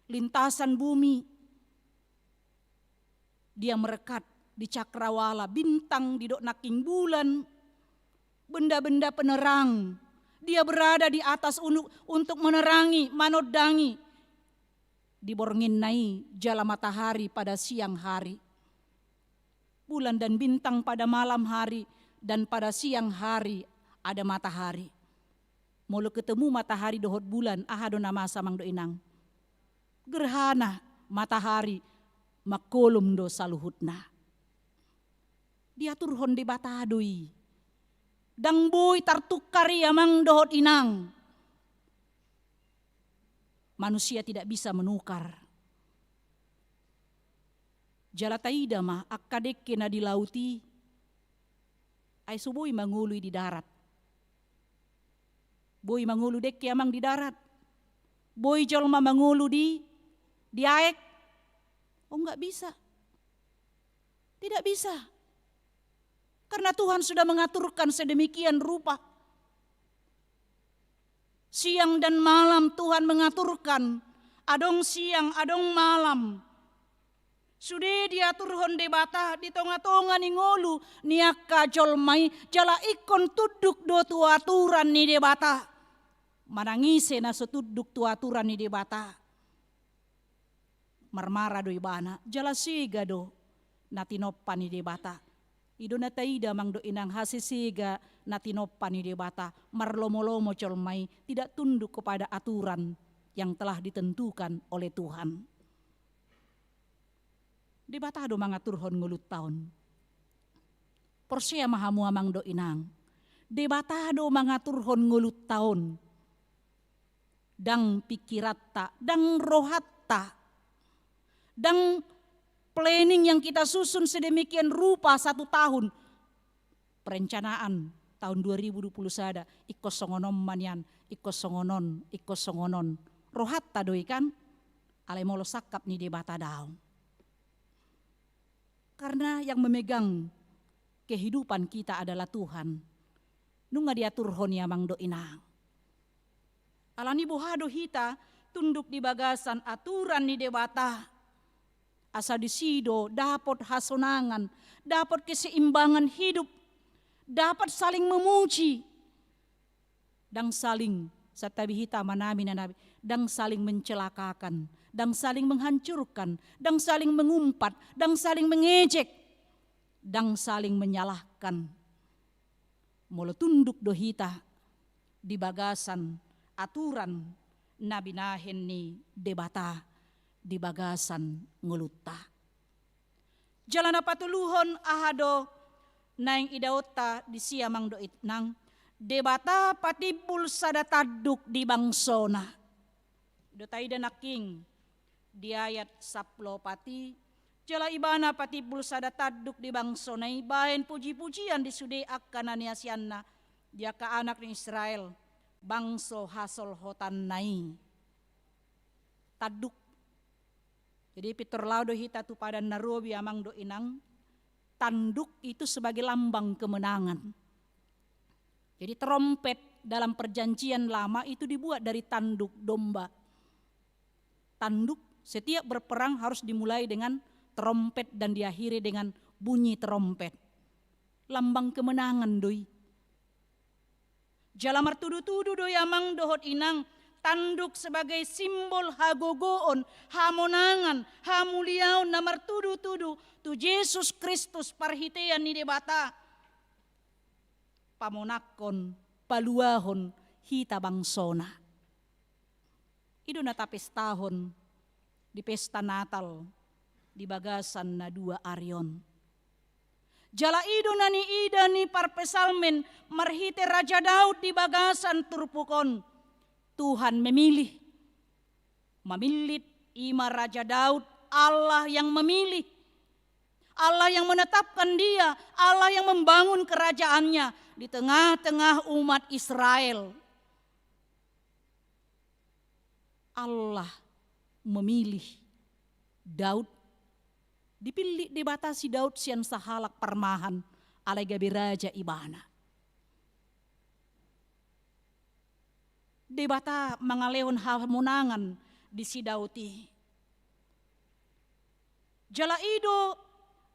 lintasan bumi. Dia merekat di cakrawala, bintang didok nangkin bulan, benda-benda penerang. Dia berada di atas unu-, untuk menerangi, manondangi. Di bornginna i jala matahari pada siang hari. Bulan dan bintang pada malam hari, dan pada siang hari ada matahari. Molo ketemu matahari dohot bulan, aha do na masa amang dohot inang? Gerhana matahari, mangkolom do saluhutna. Diaturhon Debata do i. Ndang boi tartukar i amang dohot inang. Manusia tidak bisa menukar. Jala taida ma angka dengke na di laut i, ai so boi mangolu i di darat. Boi mangolu dengke amang di darat? Boi jolma mangolu di, di aek? Oh, nggak bisa. Tidak bisa. Karena Tuhan sudah mengaturkan sedemikian rupa. Siang dan malam Tuhan mengaturkan. Adong siang, adong malam. Sude diaturhon Debata di tonga-tonga ni ngolu ni angka jolma i, jala ingkon tunduk do tu aturan ni Debata. Manang ise na so tunduk tu aturan ni Debata, marmara do ibana, jala sega do na tinompa ni Debata. I do na taida amang dohot inang, hasesega na tinompa ni Debata, marlomo-lomo jolma i, tidak tunduk kepada aturan yang telah ditentukan oleh Tuhan. Debata do mangaturhon ngolunta on. Porsea ma hamu amang dohot inang. Debata do mangaturhon ngolunta on. Ndang pikiranta, ndang rohanta, ndang planning yang kita susun sedemikian rupa satu tahun. Perencanaan tahun dua ribu dua puluh sada, ingkon songon on ma nian, ingkon songon on, ingkon songon on. Rohanta do i kan, alai molo sangkap ni Debata daong. Karena yang memegang kehidupan kita adalah Tuhan. Nunga diaturhon i amang dohot inang. Alani boha do hita tunduk di bagasan aturan ni Debata. Asa disi do dapot hasonangan, dapot keseimbangan hidup, dapat saling memuji. Ndang saling, santabi hita manami na nabi, ndang saling mencelakakan, ndang saling menghancurkan, ndang saling mengumpat, ndang saling mengejek, ndang saling menyalahkan. Molo tunduk do hita di bagasan aturan na binahen ni Debata di bagasan ngolunta. Jala na patoluhon aha do naeng idaonta disi amang dohot inang, Debata patimbul sada tanduk di bangsona. Do taida nangkin di ayat sampulu opat i, jala Ibana patimbul sada tanduk di bangsona i baen pujipujian di sude angka na niasianna, di angka anak ni Israel, bangso hasolhotanna i. Tanduk. Jadi pintor laho do hita tu Padan na Robi amang dohot inang, tanduk itu sebagai lambang kemenangan. Jadi trompet dalam perjanjian lama itu dibuat dari tanduk domba. Tanduk setiap berperang harus dimulai dengan trompet dan diakhiri dengan bunyi trompet. Lambang kemenangan do i. Jala martudutudu do i amang dohot inang, tanduk sebagai simbol hagogoon, hamonangan, hamuliaon na martudutudu tu Jesus Kristus parhitean ni Debata. Pamonangkon, paluahon hita bangsona. I do na tapestahon di pesta Natal di bagasan na dua ari on. Jala i do na niida ni parpsalmen marhite Raja Daud di bagasan turpuk on. Tuhan memilih. Mamillit i ma Raja Daud, Allah yang memilih. Allah yang menetapkan dia, Allah yang membangun kerajaannya di tengah-tengah umat Israel. Allah memilih Daud, dipillit Debata si Daud sian sahalak parmahan, alai gabe raja ibana. Debata mangalehon hamonangan di si Daud i. Jala i do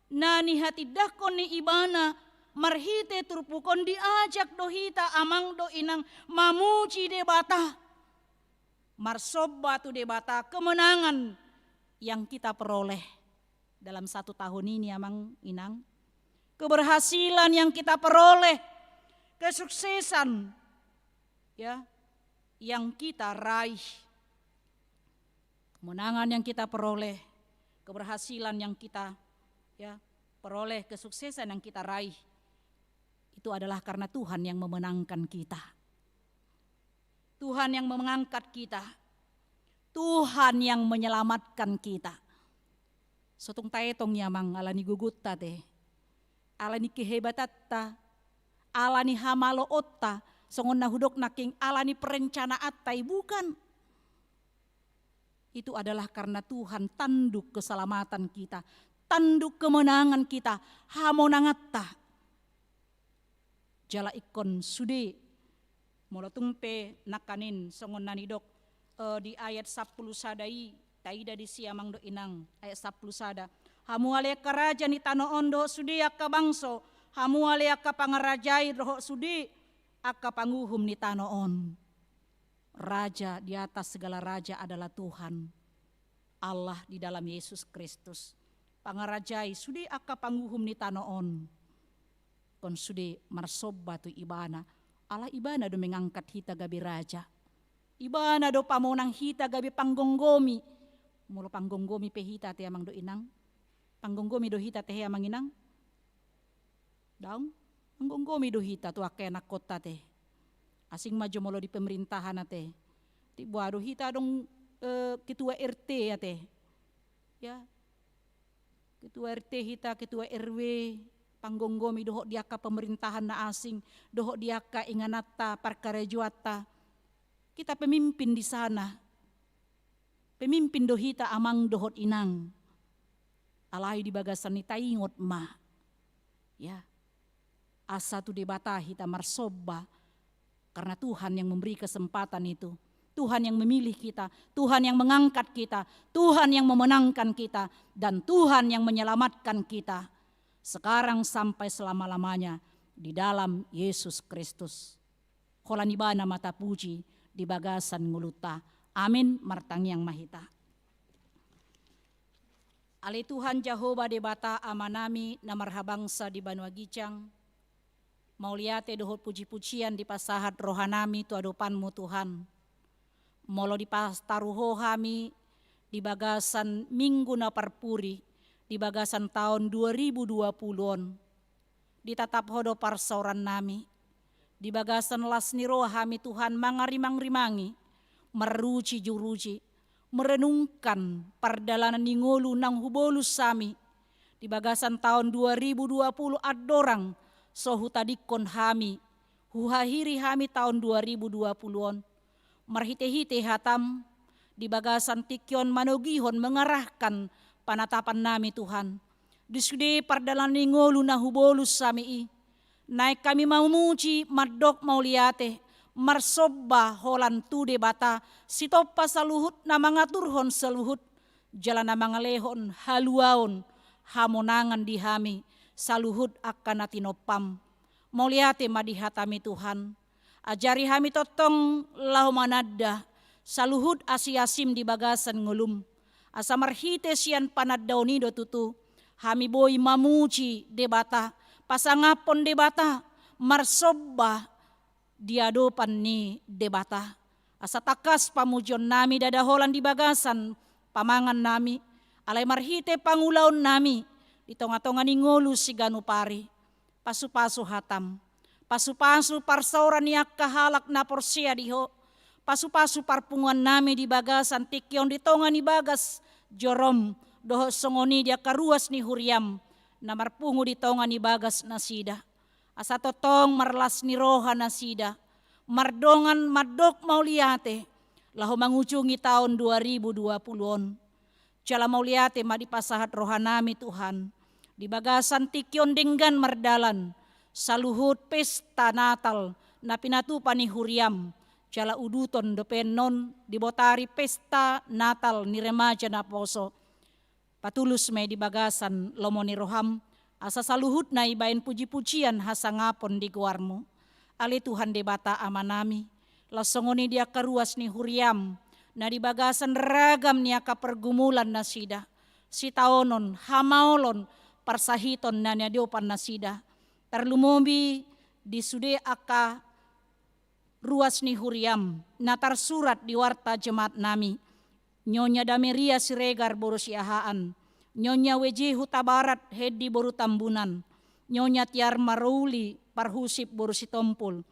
na nihatindangkon ni Ibana marhite turpuk on, diajak do hita amang dohot inang mamuji Debata. Marsomba tu Debata, kemenangan yang kita peroleh dalam satu tahun ini amang inang. Keberhasilan yang kita peroleh, kesuksesan, ya, yang kita raih. Kemenangan yang kita peroleh, keberhasilan yang kita, ya, peroleh, kesuksesan yang kita raih, itu adalah karena Tuhan yang memenangkan kita. Tuhan yang mengangkat kita. Tuhan yang menyelamatkan kita. So tung taetong i amang, alani gogonta te, alani kehebatanta, alani hamaloonta, songon na hudok nangkin, alani perencanaanta i, bukan. Itu adalah karena Tuhan tanduk keselamatan kita, tanduk kemenangan kita, hamonanganta. Jala ingkon sude, molo tung pe nangkaning songon na nidok, eh, di ayat sampulu sada i, taida disi amang dohot inang, ayat sampulu sada. Hamu ale angka raja ni tano on dohot sude angka bangso, hamu ale angka pangarajai dohot sude angka panguhum ni tano on. Raja di atas segala raja adalah Tuhan Allah di dalam Yesus Kristus. Pangarajai sude angka panguhum ni tano on. Ingkon sude marsomba tu Ibana. Ala Ibana do mengangkat hita gabe raja. Ibana do pamonang hita gabe panggomgomi. Molo panggomgomi pe hita te amang dohot inang. Panggomgomi do hita te he amang inang. Daong. Manggomgomi do hita tu angka ianakhonta ate. Asing ma jo molo di pemerintahan ate. Di boha do hita adong, eh, ketua R T ate. Ya. Ketua R T hita, ketua R W, panggomgomi dohot di angka pemerintahan na asing, dohot di angka ingananta, parkarejoanta. Kita pemimpin di sana. Pemimpin do hita amang dohot inang. Alai di bagasan i taingot ma. Ya. Asa tu Debata hita marsomba. Karena Tuhan yang memberi kesempatan itu. Tuhan yang memilih kita. Tuhan yang mengangkat kita. Tuhan yang memenangkan kita. Dan Tuhan yang menyelamatkan kita. Sekarang sampai selama-lamanya di dalam Yesus Kristus. Holan Ibana ma tapuji di bagasan ngolunta. Amin, martangiang ma hita. Ale Tuhan Jahowa Debata Amanami na marhabangsa di banua ginjang, mauliate dohot puji-pujian dipasahat rohanami tu adopanmu Tuhan. Molo dipataru Ho hami di bagasan minggu na parpudi, di bagasan taon dua ribu dua puluh on. Ditatap Ho do parsaorannami. Di bagasan las ni roha hami Tuhan mangarimang-rimangi, maruji-juruji, merenungkan pardalanan ni ngolu naung hubolus hami. Di bagasan taon dua ribu dua puluh andorang so hutadingkon hami, huakhiri hami taon dua ribu dua puluh on. Marhite-hite hatam, di bagasan tingki on manogihon mengarahkan panatapannami Tuhan. Di sude pardalanan ni ngolu na hubolus hami i. Naeng hami mamuji mandok mauliate, marsomba holan tu Debata, sitompa saluhut na mangaturhon saluhut, jala na mangalehon haluaon, hamonangan di hami, saluhut angka na tinompam. Mauliate ma di hatami Tuhan. Ajari hami tongtong laho mananda, saluhut asi-asim di bagasan ngolum. Asa marhite sian panandaon i do tutu, hami boi mamuji Debata, pasangaphon Debata, marsomba di adopan ni Debata. Asa tangkas pamujionnami ndada holan di bagasan pamangannami, alai marhite pangulaonnami, di tonga-tonga ni ngolu siganup ari. Pasu-pasu hatam. Pasu-pasu parsaoran ni angka halak na porsea di Ho. Pasu-pasu parpunguannami di bagasan tingki on di tonga ni bagas jorom, dohot songon i di angka ruas ni huriam, na marpungu di tonga ni bagas nasida. Asa tongtong marlas ni roha nasida, mardongan mandok mauliate, laho mangujungi taon dua ribu dua puluh on. Jala mauliate ma dipasahat rohanami Tuhan, di bagasan tingki on denggan mardalan, saluhut pesta Natal, na pinatupa ni huriam, jala uduton dope annon dibotari pesta Natal ni remaja naposo. Patulus ma i di bagasan lomo ni roham, asa saluhutna ibaen puji-pujian hasangapon di goarmu. Ale Tuhan Debata Amanami, laos songon i di angka ruas ni huriam, na di bagasan ragam ni angka pergumulan nasida, sitaonon, hamaolon, parsahiton na niadopan nasida, tarlumobi di sude angka ruas ni huriam, na tarsurat di warta jemaatnami. Nyonya Dameria Siregar boru Siahaan, Nyonya W J Hutabarat Hendi boru Tambunan, Nyonya Tiar Marouli Parhusip boru Sitompul,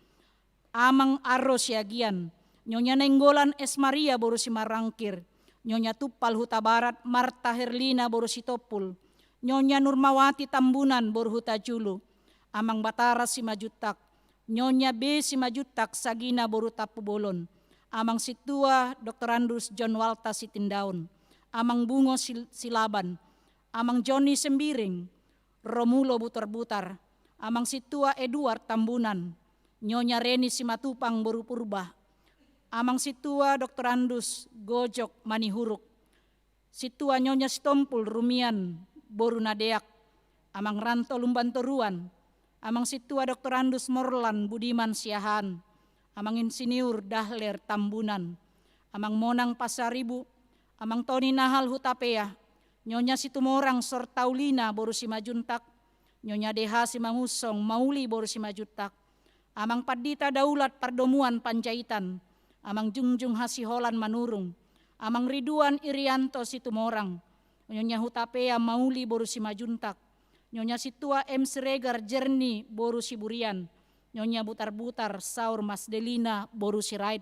Amang Arro Siagian, Nyonya Nainggolan S Maria boru Simarangkir, Nyonya Tumpal Hutabarat Marta Herlina boru Sitompul, Nyonya Nurmawati Tambunan boru Hutajulu, Amang Batara Simanjuntak, Nyonya B Simanjuntak Sagina boru Tampubolon, Amang Sintua Doktorandus John Walta Sitindaon, Amang Bungo Sil-, Silaban, Amang Joni Sembiring, Romulo Butarbutar, Amang Sintua Eduard Tambunan, Nyonya Reni Simatupang boru Purba, Amang Sintua Doktorandus Gojok Manihuruk, Sintua Nyonya Sitompul Rumian boru Nadeak, Amang Ranto Lumbantoruan, Amang Sintua Doktorandus Morlan Budiman Siahaan, Amang Insinyur Dahler Tambunan, Amang Monang Pasaribu, Amang Toni Nahal Hutapea, Nyonya Situmorang Sortaulina boru Simanjuntak, Nyonya D H Simangunsong Mauli boru Simanjuntak, Amang Pandita Daulat Pardomuan Panjaitan, Amang Jungjung Hasiholan Manurung, Amang Riduan Irianto Situmorang, Nyonya Hutapea Mauli boru Simanjuntak, Nyonya Sintua M. Siregar Jerni boru Siburian, Nyonya Butarbutar Saur Masdelina boru Sirait,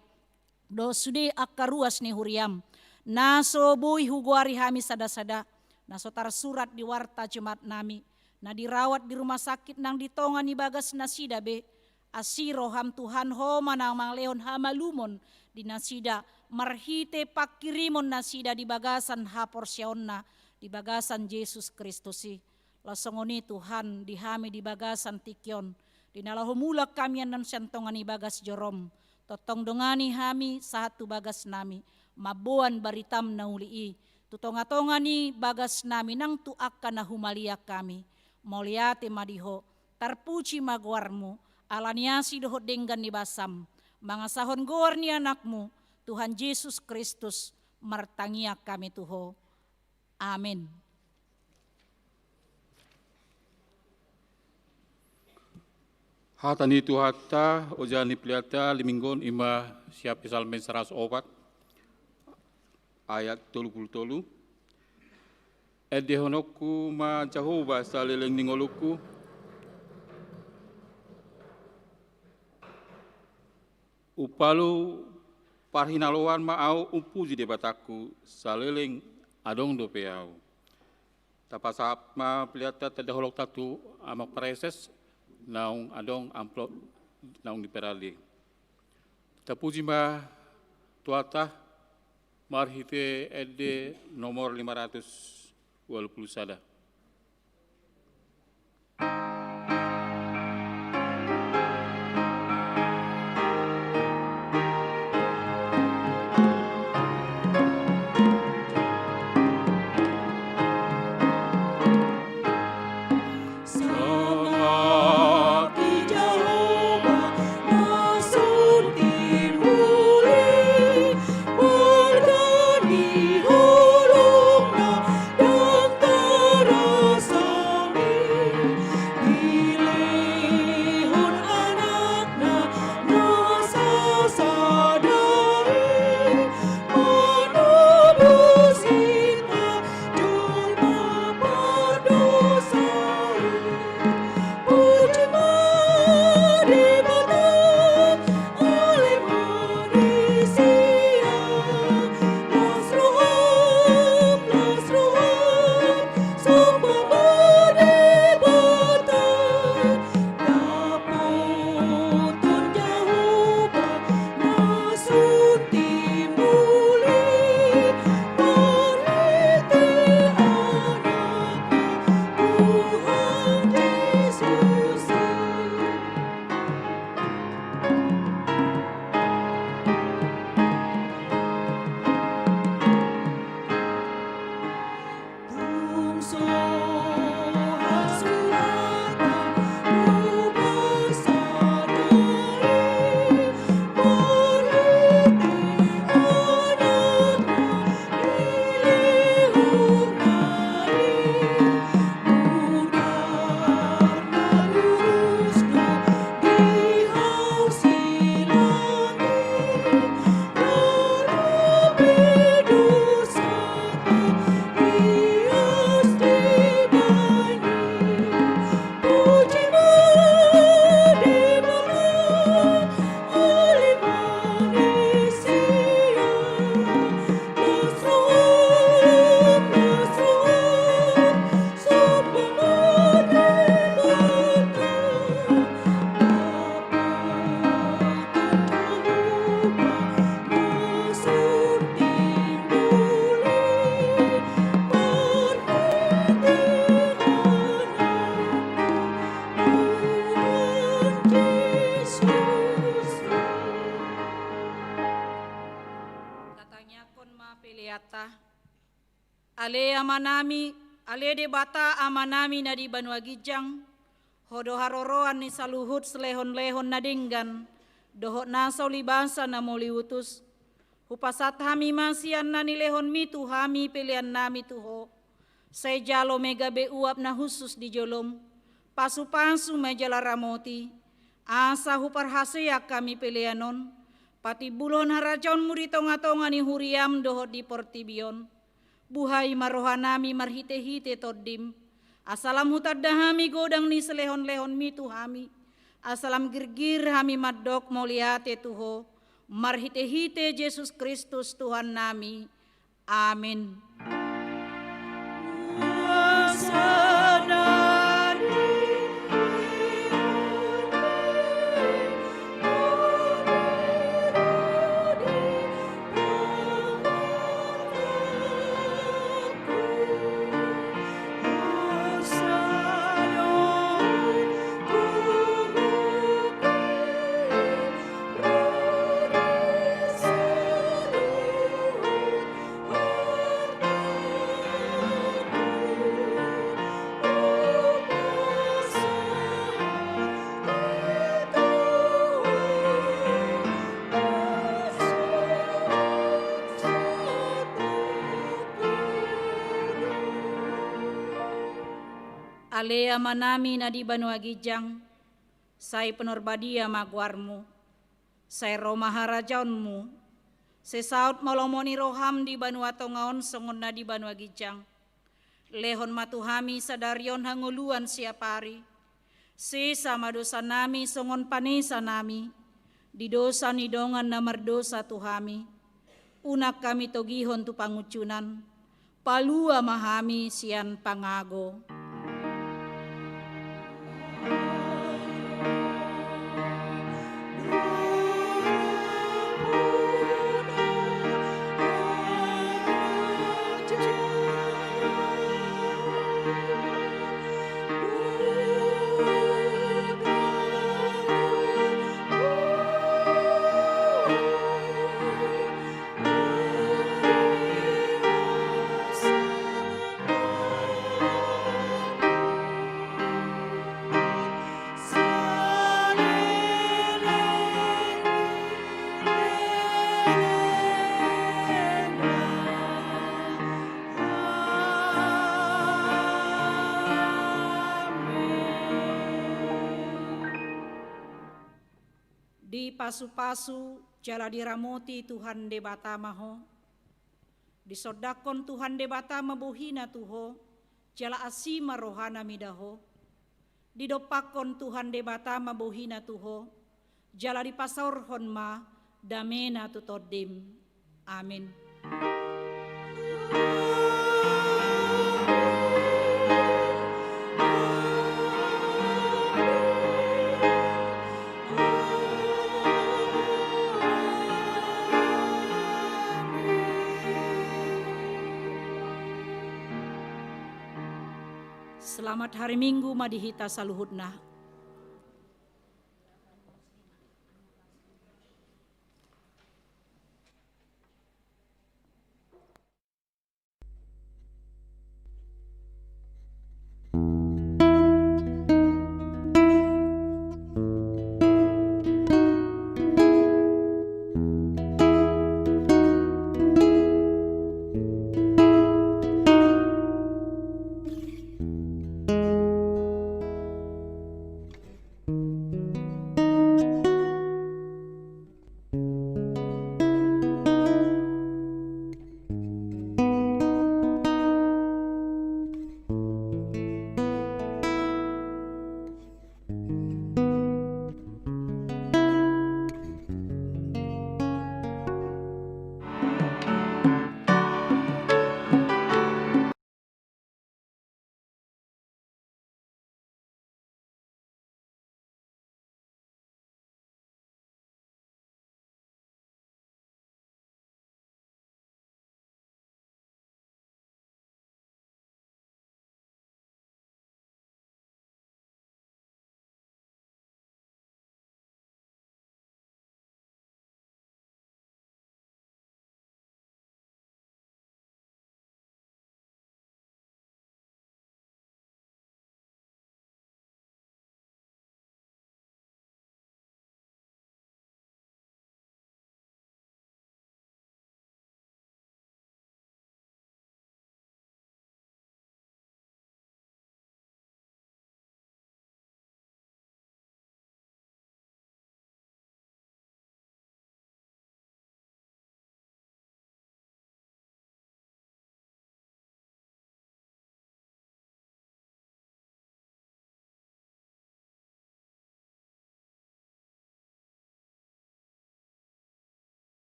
dohot sude angka ruas ni huriam, na so boi hugoari hami sada-sada, na so tarsurat di warta Jumat nami, na dirawat di rumah sakit nang di tonga ni bagas nasida be, asi roham Tuhan, Ho ma na mangalehon hamalumon di nasida, marhite pangkirimon nasida di bagasan haporseaonna di bagasan Jesus Kristus i. Laos songon i Tuhan, di hami di bagasan tingki on, di na laho mulak hami annon sian tonga ni bagas jorom, tongtong dongani hami sahat tu bagas nami, mamboan baritam na uli i tu tonga-tonga ni bagas nami nang tu angka na humaliang hami. Mauliate ma di Ho, tarpuji ma goarmu, ala ni asi dohot denggan ni basam, mangasahon goar ni Anakmu, Tuhan Jesus Kristus, martangiang hami tu Ho. Amen. Hata ni Tuhanta, ojahan ni peleanta di minggu on ima sian Psalmen saratus opat, ayat tolu pulu tolu. Endehononku ma Jahowa saleleng ni ngolungku. Umpalu parhinaloan ma ahu umpuji Debatangku, saleleng adong dope ahu. Tapasahat ma peleanta, tanda holongta tu amang praeses, naung adong amplop naung diperali. Tapuji ma Tuhanta marhite ende nomor lima ratus ualu pulu sada. Tatangiangkon ma peleanta. Ale Amanami, ale Debata Amanami na di banua ginjang, Ho do haroroan ni saluhut silehonlehon na denggan dohot nasa ulibasa na mauliutus. Hupasahat hami ma sian na nilehonmi tu hami peleannami tu Ho. Sai jalo ma i gabe uap na hushus di jolom, pasupasu ma i jala ramoti, asa huparhaseang hami pelean on patimbulhon harajaonmu di tongatonga ni huriam dohot di portibi on. Buhai ma rohanami marhitehite Tondim, Asa lam hutanda hami godang ni silehonlehonmi tu hami, asa lam girgir hami mandok mauliate tu Ho, marhitehite Jesus Kristus Tuhannami. Amin. Ale Amanami na di banua ginjang, sai pinarbadia ma goarmu, sai ro ma harajaonmu, sai saut ma lomo ni roham di banua tonga on songon na di banua ginjang. Lehon ma tu hami sadari on hangoluan siapari. Sesa ma dosanami songon panesanami di dosa ni dongan na mardosa tu hami. Unang hami togihon tu pangunjunan, palua ma hami sian pangago. Dipasupasu jala diramoti Tuhan Debata ma ho. Disondangkon Tuhan Debata ma bohina tu ho, jala asi ma rohana mida ho. Didompakkon Tuhan Debata ma bohina tu ho, jala dipasaorhon ma damena tu tondim. Amin. Selamat hari Minggu ma di hita saluhutna.